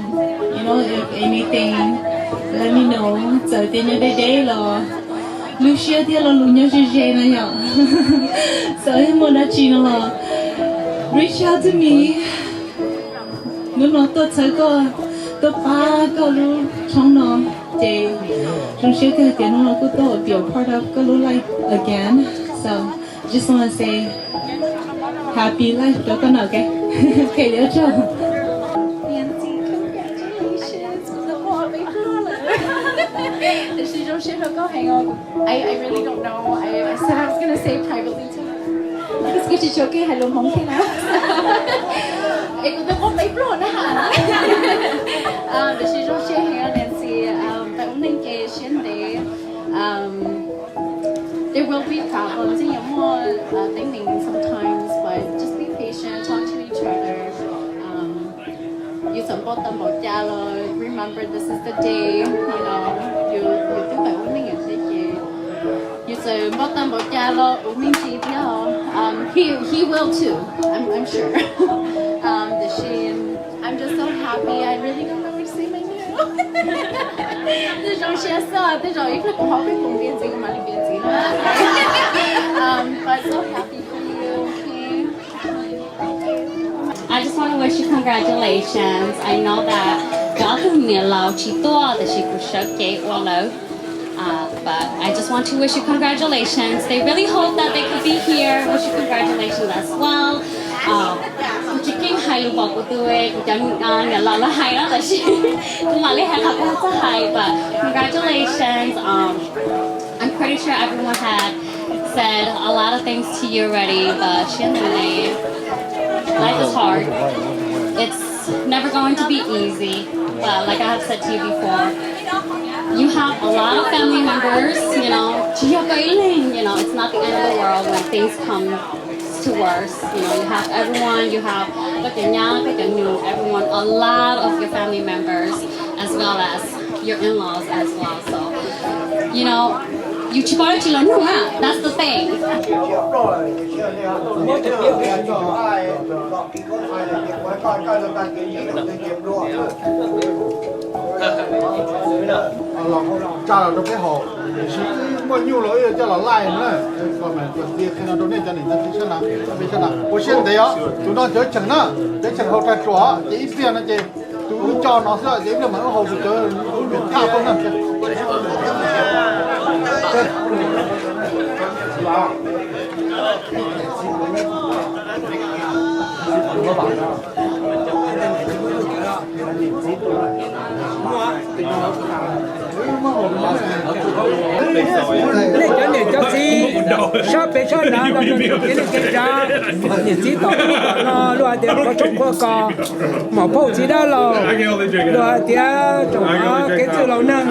you know, if anything, let me know. Txawm tias nyob deb deb los lub siab thiab lo lus nyob ze ze na yom. Txawm yog muaj dab tsi no los reach out to me. Hnub no tuaj txhawb koj, tuaj pab koj lub tshoob no, ces zoo siab kawg tias hnub no kuj tuaj be a part of koj lub life again. So just wanna say happy life rau koj na, ok? Phem li ua tsaug. Tiam sis zoo siab rau koj heev os. I, I really don't know. I, I said I was gonna say privately to her. Kuv tsis tshua ke hais lus Hmoob thiab na. Es kuv twb qhuab peb pluag na. Tiam sis zoo siab heev Nancy, peb ua neej ces siab ntev. Xav kom ntshe yuav muaj teeb meem sometimes, but just be patient, talk to each other. Yus txawm npau taws npaum cas los remember this is the day, you know, yus, yus twb tawm ua neej thiab ces yus txawm npau taws npaum cas los ua neej tsis thiab. He, he will too, I'm, I'm sure. Tiam sis I'm just so happy, I really don't know what to say right now. Twb zoo siab xwb, twb zoo ib pliag kuv ho peb koom piav ntxiv kuv mam li piav ntxiv na. Um, but so happy for you, okay? I just want to wish you congratulations. I know that cov tus niam laus tsis tuaj tiam sis kuv sawv cev ua lawv. Uh, but I just want to wish you congratulations. They really hope that they could be here. Wish you congratulations as well. Uh, kuv tsis keej hais lus npaum kuv tus, kuv cov niam laus lawv hais no tiam sis kuv mam li hais qhov kuv txawj hais, but congratulations. Um, I'm pretty sure everyone had said a lot of things to you already, but siab ntev, life is hard. It's never going to be easy, but like I have said to you before, you have a lot of family members, you know, tsis yog koj ib leeg, you know, it's not the end of the world when things come to worse. You know, you have everyone, you have koj cov nyab, koj cov nus, everyone, a lot of your family members, as well as your in-laws as well. So, you know, yus tsis paub dab tsi los nug na, that's the thing. Tsa los rau peb haus, tiam sis muaj nyuj los wb yuav coj los laij na. Qhia no rau nej cov niam cov txiv sab na, peb sab na, ua siab ntev os, tus no cawv cheem na, cawv cheem haus tag tsuas ces ib pliag no ces tus wb coj no xwb ces ib pliag mas wb haus tus cawv, wb niam thaj tuaj na. Nej cov niam cov txiv sab pem sab nrad los yog tsoom kwv tij neej tsa, niam txiv tom ub tom no luag hais tias qhov tshoob qhuav kos, maum phauj txiv dab laug, luag hais tias tsoom kev txwj laus neeg,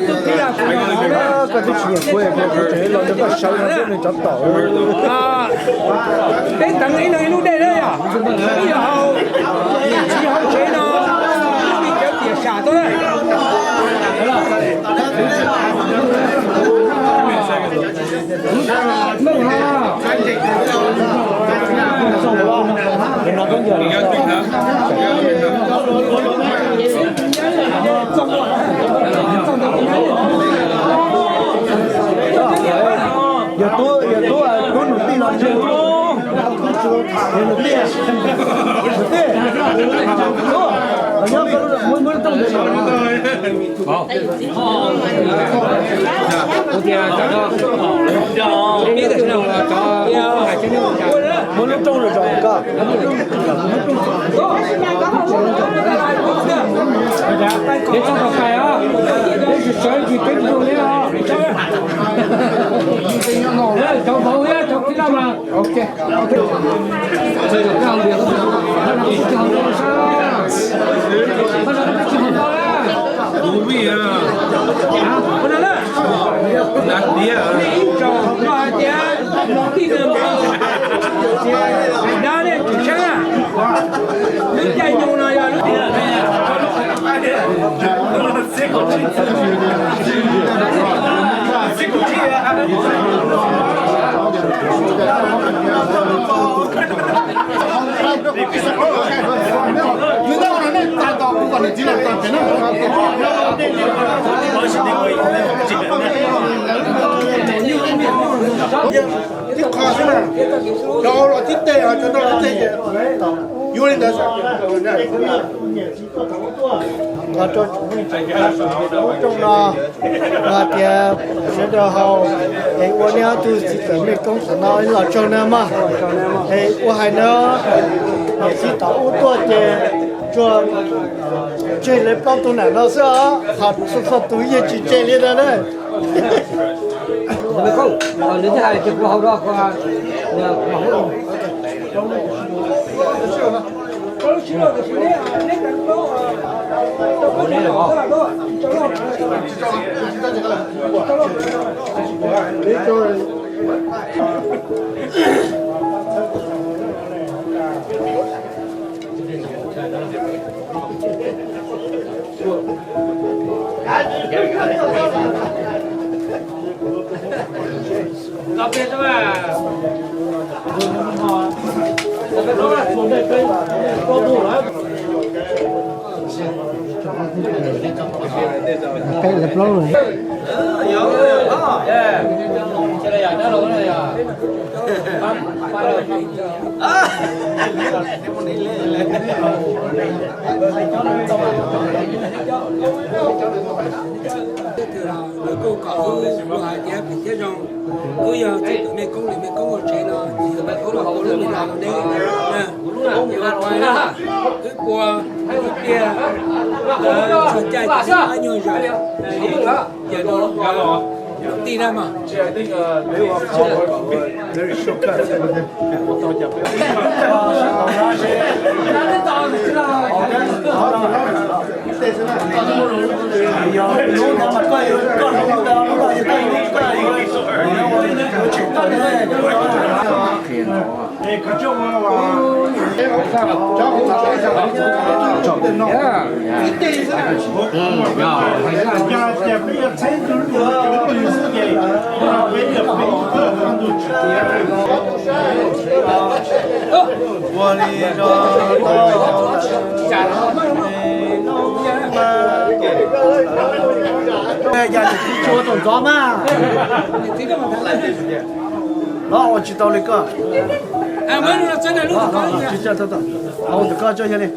tub tib yaj kuv yog hov na. Koj twb tsis nyiam kuv, kuv tseem los nrog koj sawv no xwb, nws cov tom. Peb teev ib leeg ib lub dej na yom, ib yog hauv niam txiv hauv tsev no, ib cov tiam sam tuaj na. Yog tub, yog tub, tub nus tij los ntshe, yog nus tij, nus tij, tub, los nyob koj lub, muab lub rooj. Muab lub rooj los zov koj. Peb txhob tau kais os, peb tsis sawv tsis peb tsis zoo li os. Cov vauv thiab cov tij laug mas. Ib tsoom no hais tias mos tij no, dab ne tsis seeb na, lub caij nyoog no yog lub Tib qho xwb na, cov hauv los tib teg, cov no tib teg, yuav li ntawd. Los rau tsoom neej tsoom tsa sawv daws lub rooj no, los hais tias sawv daws haus es ua nej ob tug txiv txawm mej koob tam no los tsaug na mog. Es ua hais no, niam txiv tom ub tuaj ces tsuas tseg lawv plaub tug nam no xwb os, ho txhua txhua tus yeej tsis tseg li ntawd na. Lawv kuj kom wb ua hais tias pem thiab zoo, wb yog txij tus mej koob li mej koob ua tsev no, ces yog mej koob los ua lub me las rau neb, wb ua tiag, txog caij ces wb nyuag zam, ces no tij na mas. Yog niam txiv tsis ua tus ntxov mas, los ua tsis tau li koj. Hauv ntawm koj tso yog li,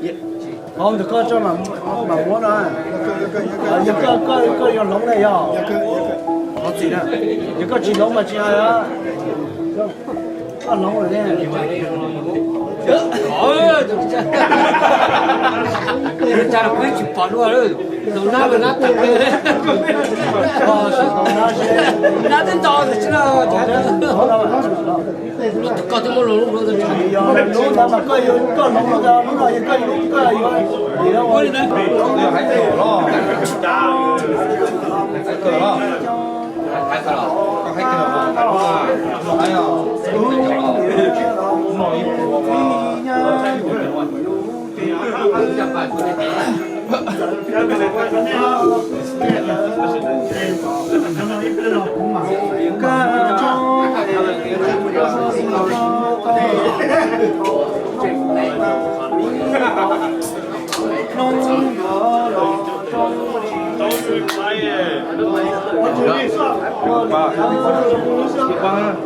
hauv ntawm koj tso mas muab no. Yog koj, koj yuav hloov na yog, hloov txim na. Yog koj tsis hloov mas tsis hais. Koj hloov lawm ne. Tsis pom dua, tus nab mas nab tag, nab twb nto tsis los. Koj twb muab lub lub ntawd, lub ntawd mas koj yuav koj hloov lub ntawd, lub no yog koj yuav lub koj yuav.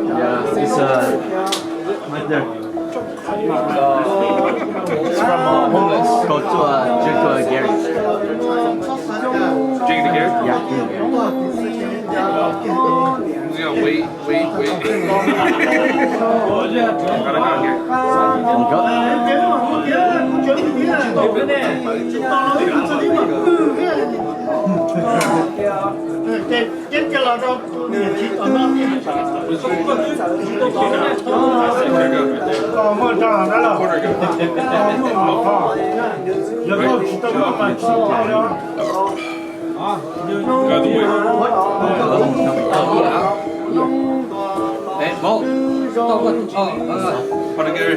Yeah, it's, uh, right there. Uh, it's from, uh, homeless. Go to, uh, drink to, uh, Gary. Drink to Gary? Yeah. Yeah, wait, wait, wait. Gotta go here.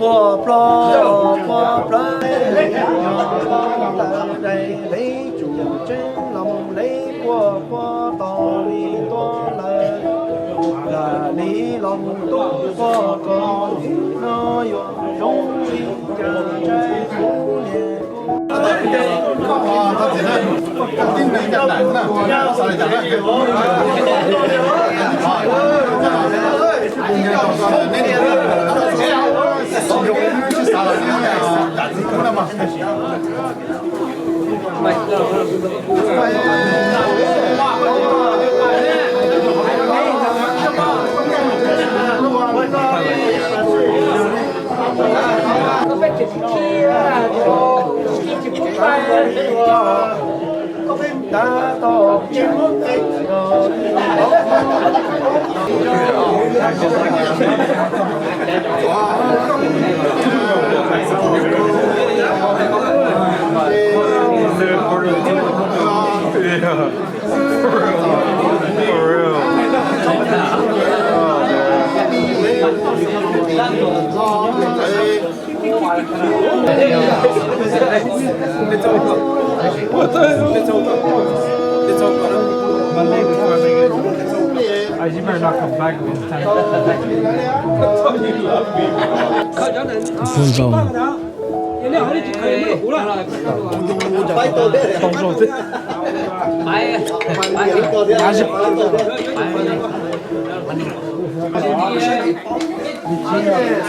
Puas plo, puas plawv, dais dais tsum tseeb los mus dais puas puas tos li tuaj lawm. Lam li los mus tuaj puas kom no yuav zoo li cas ntshai kuv niam.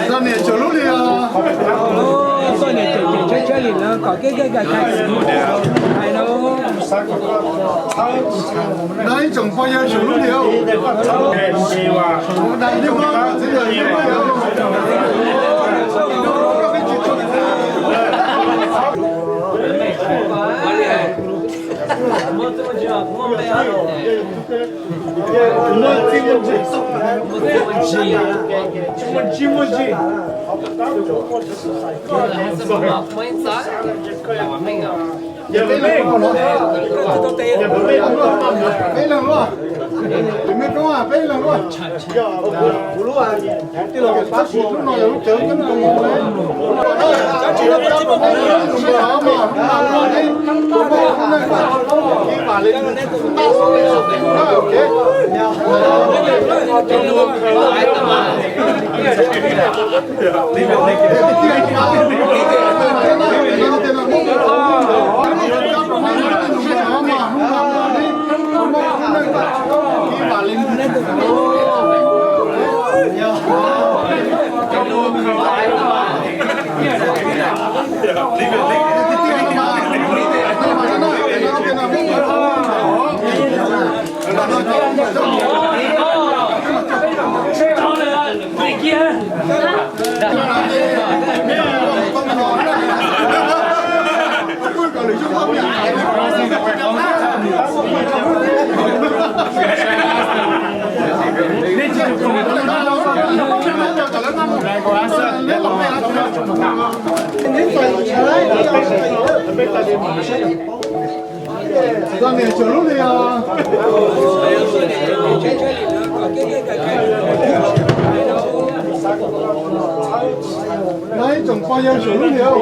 Txoj niam tseem lub li os. Txoj niam tseem tseem tshiab tshiab li no kom kiag kiag kiag hais no. No ib tsoom pog yawg tseem lub li os. Peb leeg luaj, peb leeg luaj, peb leeg luaj. Kuv lub, tab sis lub no yog lub cawv coob coob. Txiv tos niam xyuas lub li os. Nov ib tsoom pog yawg xyuas lub li os.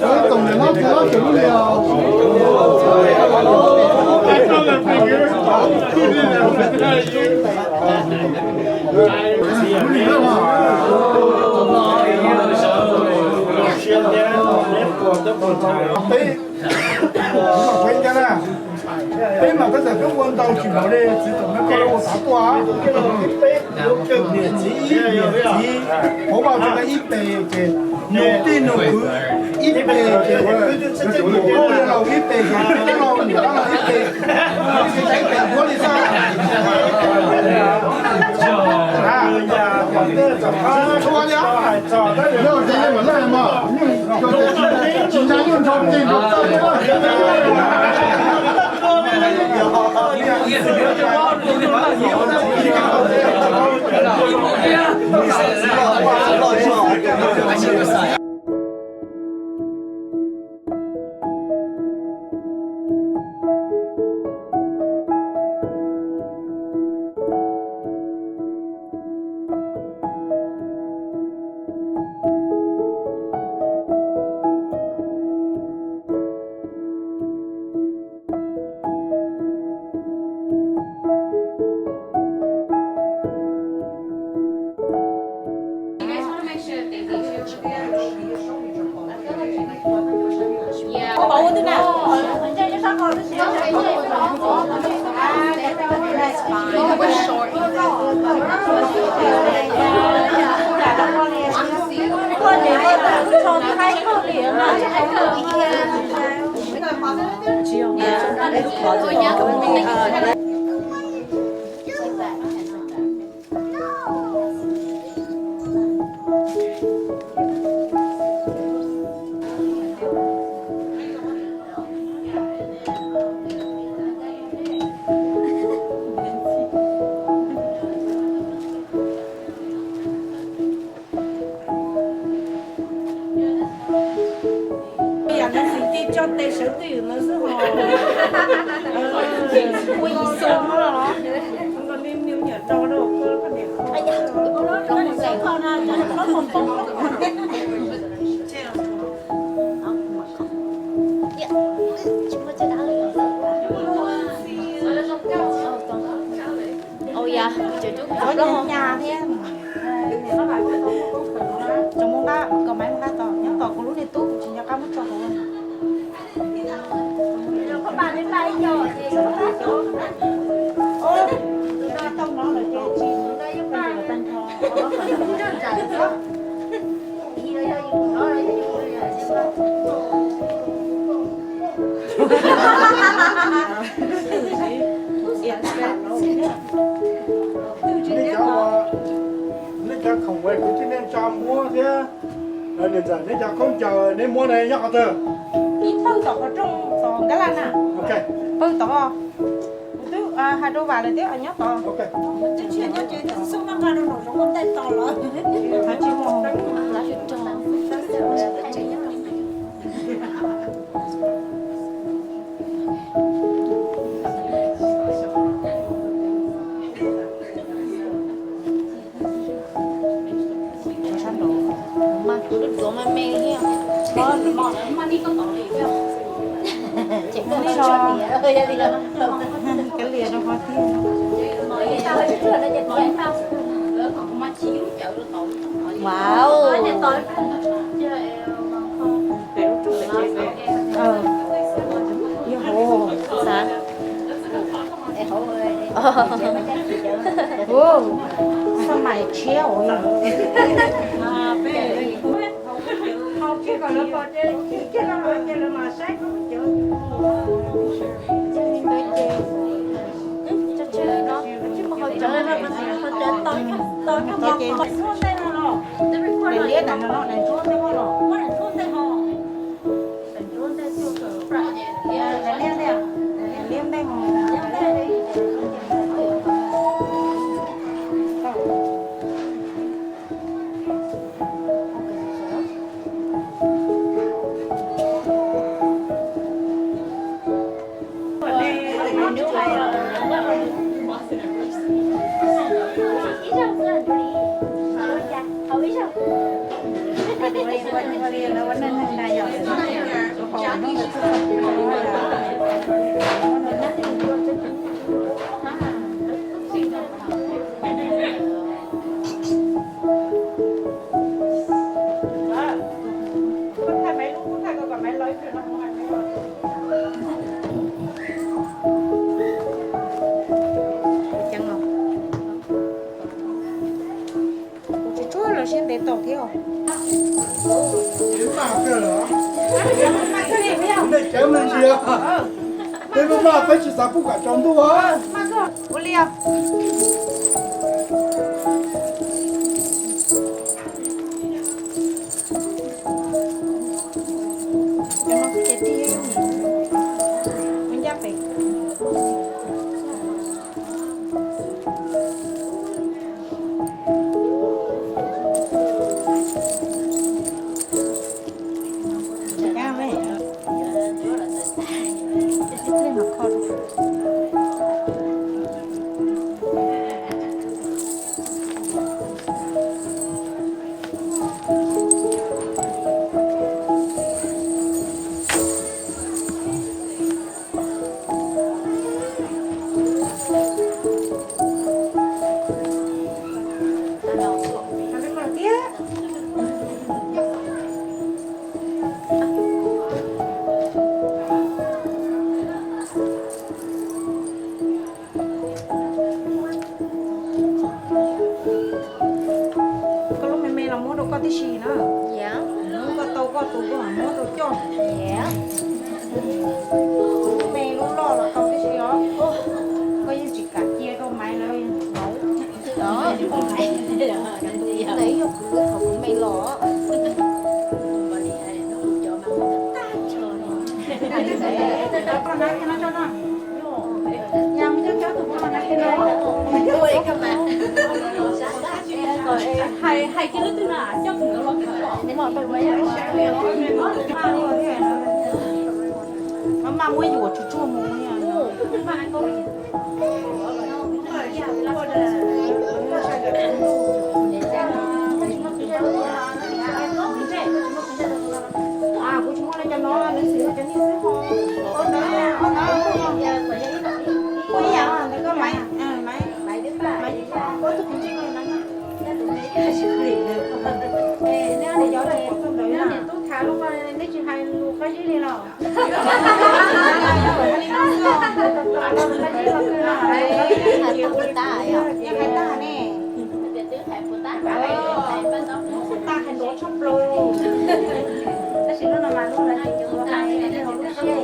Nov ib tsoom niam hlob txiv hlob xyuas lub li os. Peb, peb mas tab tom peb ua ntau tsis npaum li txiv tsoom me ko ua xav tuaj. Niam txiv ib, niam txiv, hauv vaj tseem ib pe ces nus tij nus kwv ib pe ces, koj laus ib pe ces koj laus ib pe, ib pe huab li xwb. Txhua li os. Yam no xwm tij coj tes sawv twj ywm no xwb hos. Ua ib xu no los, niam rau rau koj niam. Ua yam cov cub nyas thiab. Tsoom Hmoob nqa, kom Maiv Hmoob nqa tos, nyob tos kuv lub niag tub, kuv tsis nco qab muab tso hauv. Nej cov khoom uas kwv tij neej tsa muab thiab, niam ntxawm neb cov khaub ncaws neb muab na nyob qhov twg? Ib pawg tom qhov rooj tom Nkaj Laj na. Pawg tod. Kuv twb Hais rau Vam lawm thiab nyob tod. Sab nraud mas tus duav me me thiab. Kav liam rau qhov tiag. Wow. Yog hauv xav. Ua, xab mais tshiab ua no. Daim liab ntawm no, daim ntsuab tej no. Daim liab ntej, daim liab ntej. Tsuag tsuag los siab ntev tau thiab. Nej cawv me ntsis, peb lub maj peb tsis xav pub kom tsaus ntuj. Ua li os. Koj lub me me los muab rau koj tib si na. Muab koj tau koj tus koj mam muab rau coj. Lub me lub loj los tau tib si os. Koj yeej tsis kam cia rau Maiv lawv. Ntawd yog kuv lub thaum kuv me los. Maj maj muab yuam tsuag tsuag mus. Kuv tsis muaj li cov no, nws xwb cov nij xwb ho. Ua ib yam ntawd koj Maiv, Maiv, Maiv, ua tus kuv ntsej no na. Neb tub tham lus, neb tsis hais lus qab zib li los? Hais tag ne. Hais tag hais nrov tshaj plaws. Tab sis lub no mas lub no ces yuav hais hauv lub siab.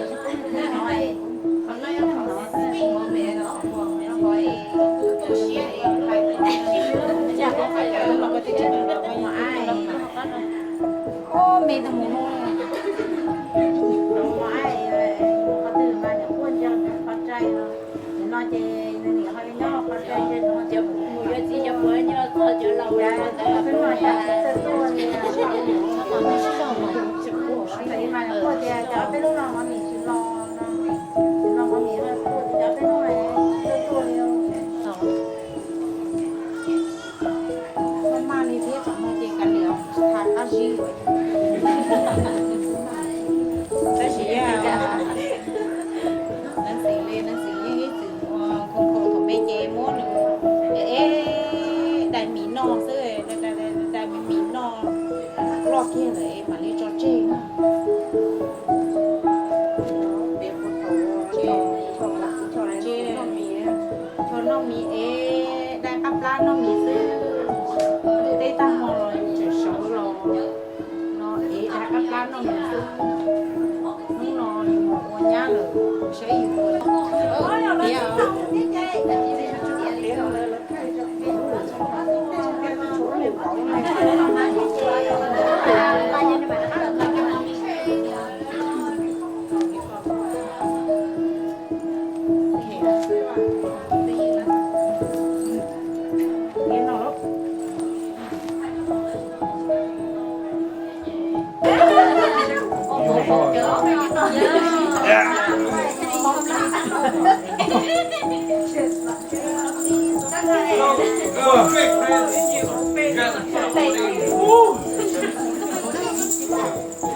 Ub, me tus mus no. Peb puag thaum ub ces thaum noj mis, thaum noj mis es dai qab plab noj mis xwb. Tej tag hmo los yus tseem sawv los no es dai qab plab noj mis xwb. Hnub no yus mus ua nyab lawm, saib yus puas tiav.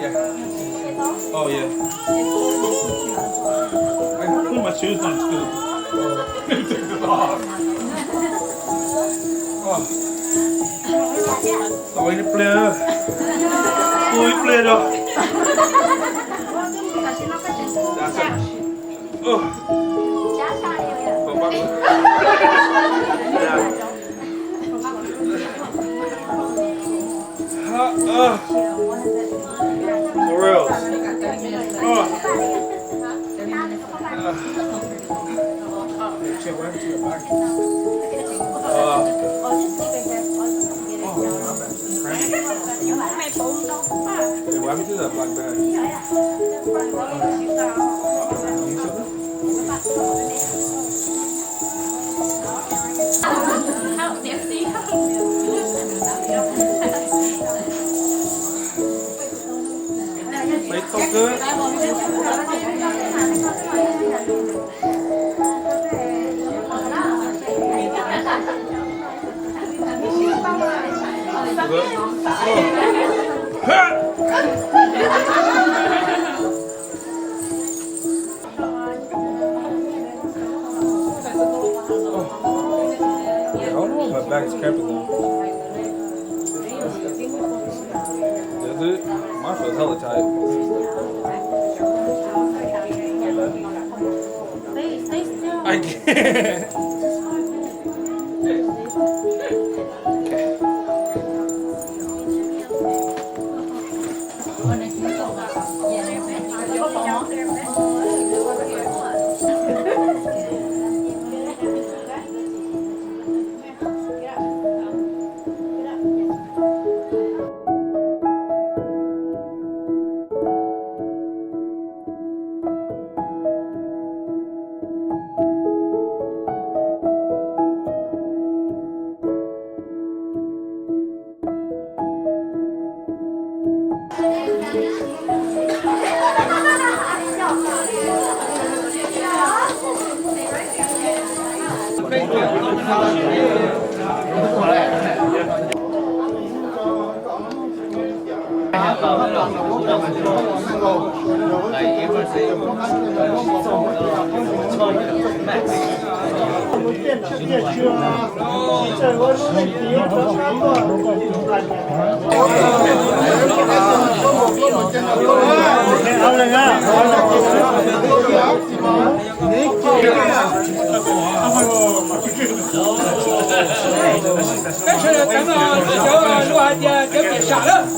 Yeah. Oh, yeah. I put my shoes on too. Oh. Tau ib pliag. Tau ib pliag no. Ugh. Yeah. Uh, uh. For real. Uh. Uh. Hey, what happened to that black bag? Peb tau kawg. Yeah, I don't know if my bag is cramping though. Does it? Mine feels hella tight. I can't.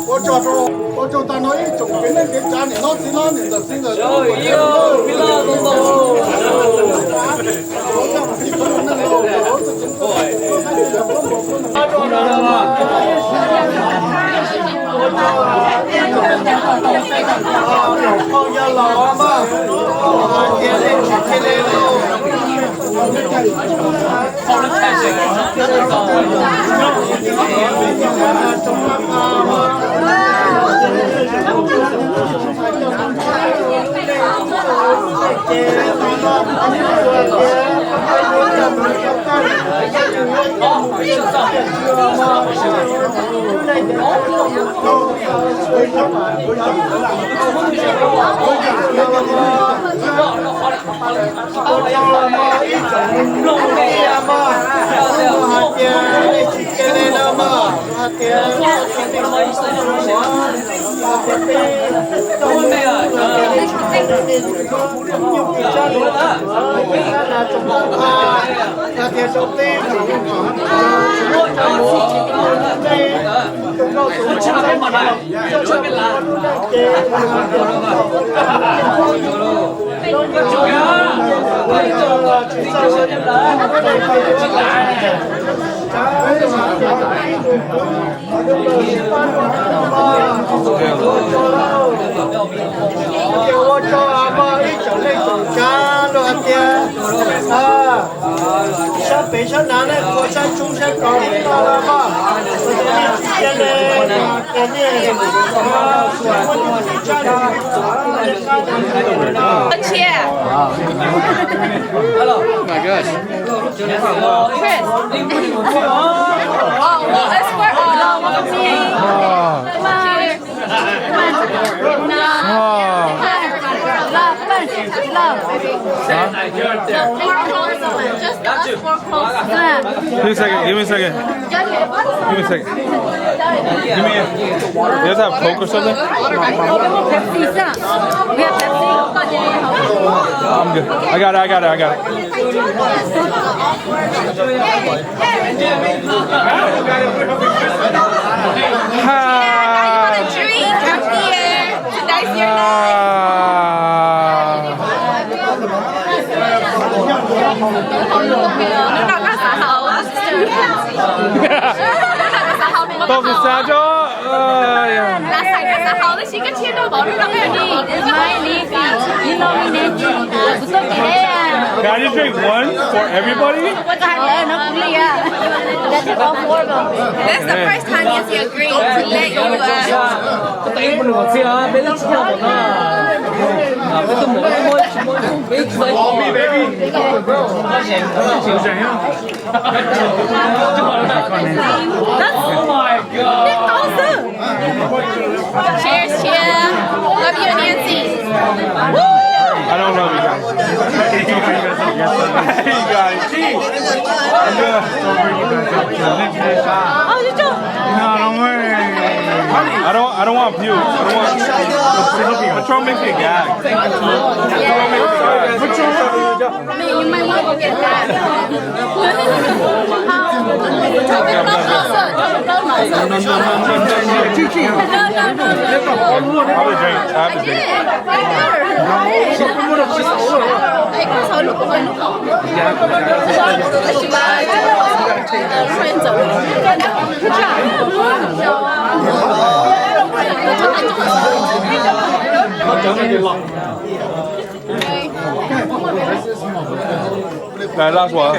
Ua tsaug tag nrho ib tsoom kev neej kev tsav niam hlob txiv hlob niam ntxawm txiv ntxawm. Ces ua tso muaj ib tsoom neej tsoom tsav luag hais tias sab pem sab nav nej ua sab tshoob sab kos li no los mas, ua cas nej tsis cia li, ua cas nej muaj ib tug tsis tshaj Chris. Oh, well, that's for all. Love, love. Huh? Just us four close. Give me a second. Give me a second. Give me a second. Give me a, you guys have Coke or something? Pepsi, sir. We have Pepsi. I'm good. I got it, I got it, I got it. Ha. Drink up here. Today's your night. Hnub no koj xav haus, sister. Hnub no koj xav haus npaum no. Koj xav tso. Last time koj xav haus tab sis koj thiaj noj npaum no. Can I just drink one for everybody? That's the first time Nancy agreed to let you, uh, Cheers, cheers. Love you, Nancy. I don't know you guys. Hey, you guys. I'm good. No, don't worry. I don't, I don't want puke. I don't want, Patron makes me gag. Patron makes me gag. You might want to go get that. Probably drink. I have to drink. Last one.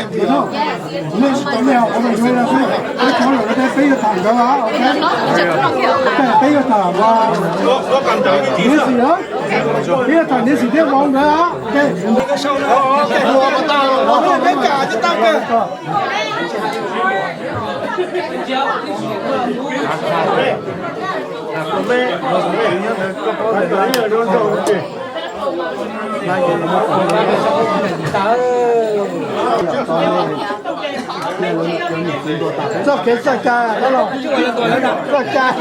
Txoj kev txoj cai, txoj cai.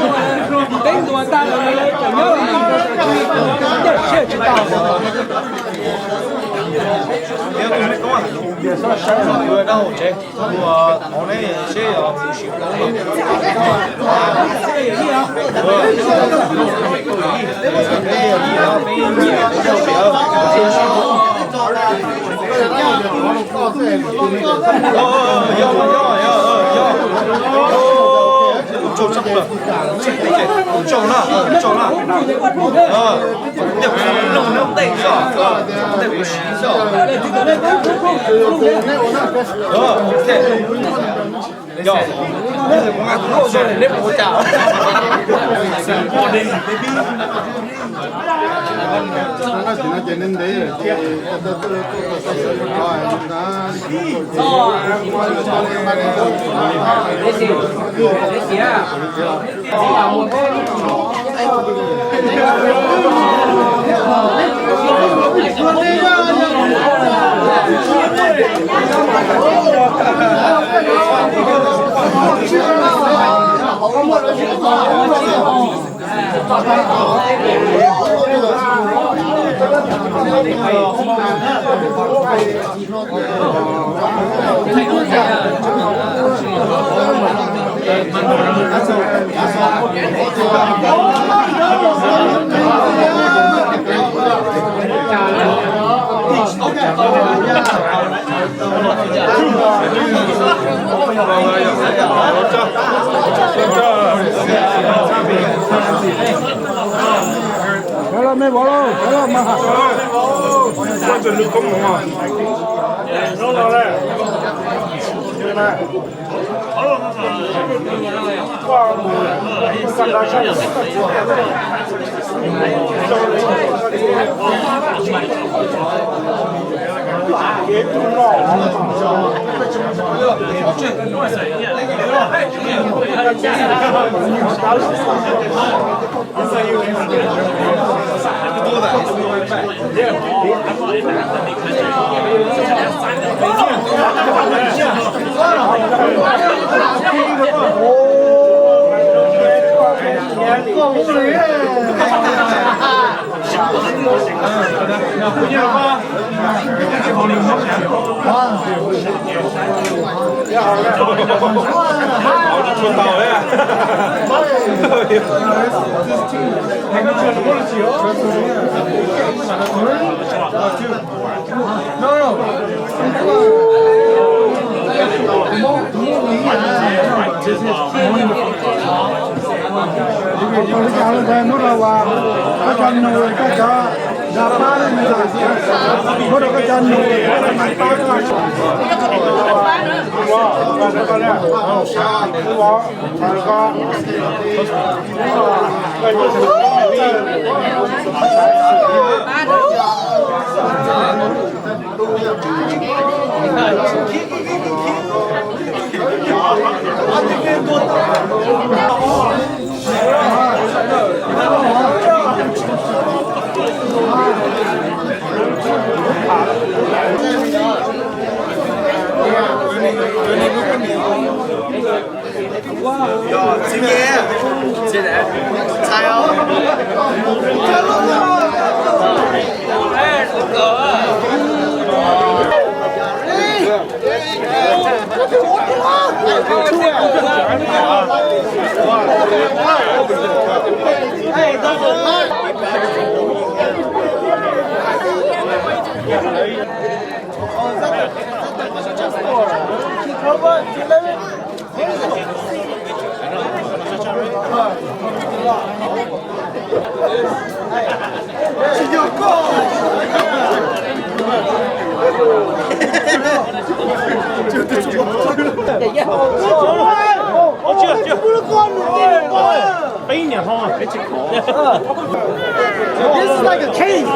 This is like a cave.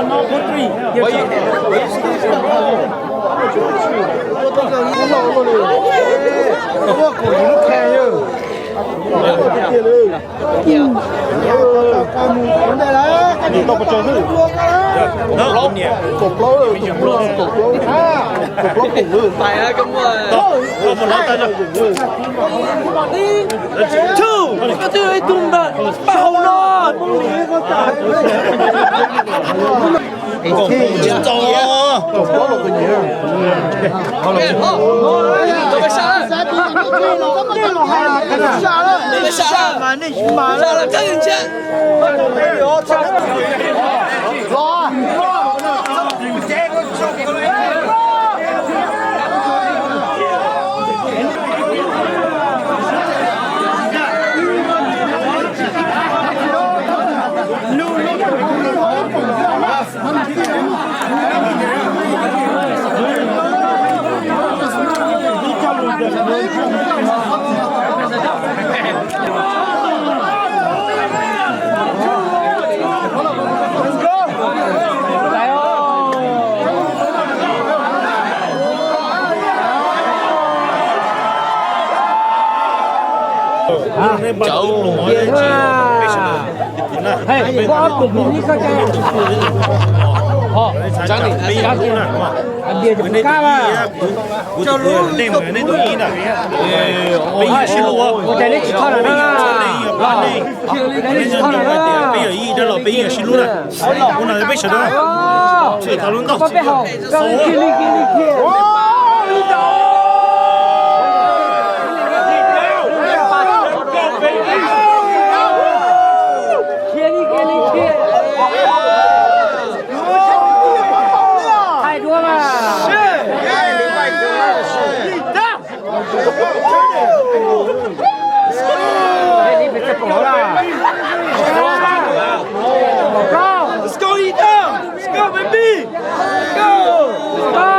Kaum plaub, kaum plaub, kaum plaub, kaum plaub pum lawm. Two, koj twb ib tug npaj hau no. Kaum plaub los kuv nyiam. Peb yog ib lub na, kuv tus ib, nej tus ib na, peb yog sib hlub, peb yog pab nej, nej txhob hais tias peb yog ib dab los peb yog sib hlub na. Ua no peb sawv daws tsis tau lub nkauj. Let's go, Ethan! Let's go, baby! Let's go! Let's go!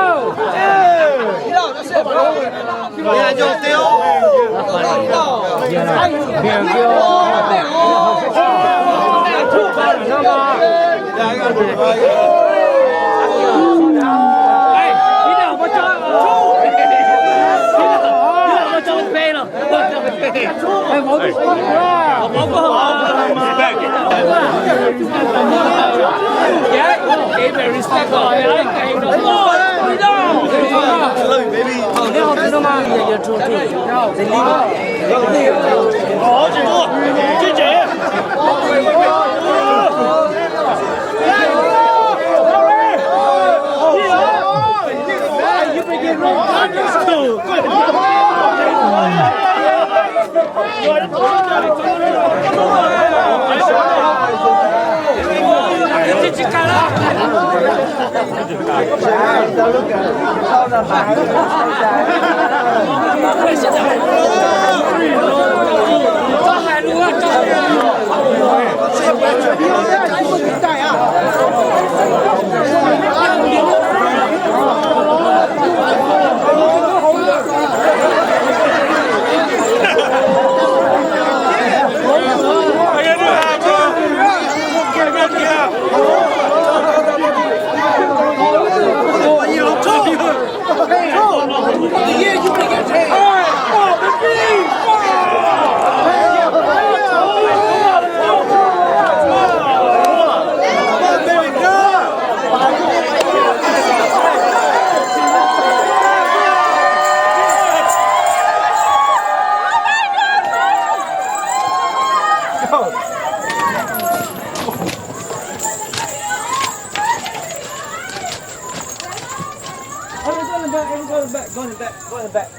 Everyone go in the back, everyone go in the back, go in the back, go in the back.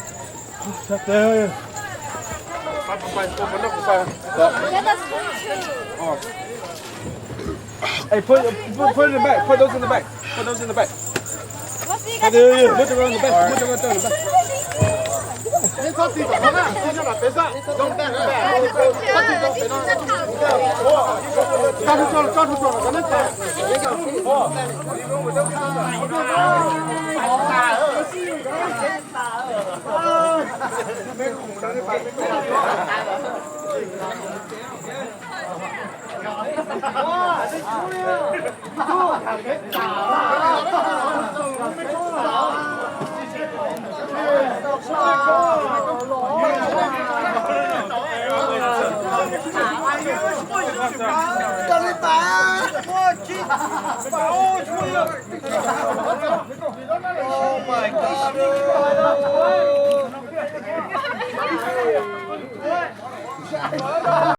Hey, put, put, put it in the back. Put those in the back. Put those in the back. Put the, put the roll in the back. Put the roll in the back.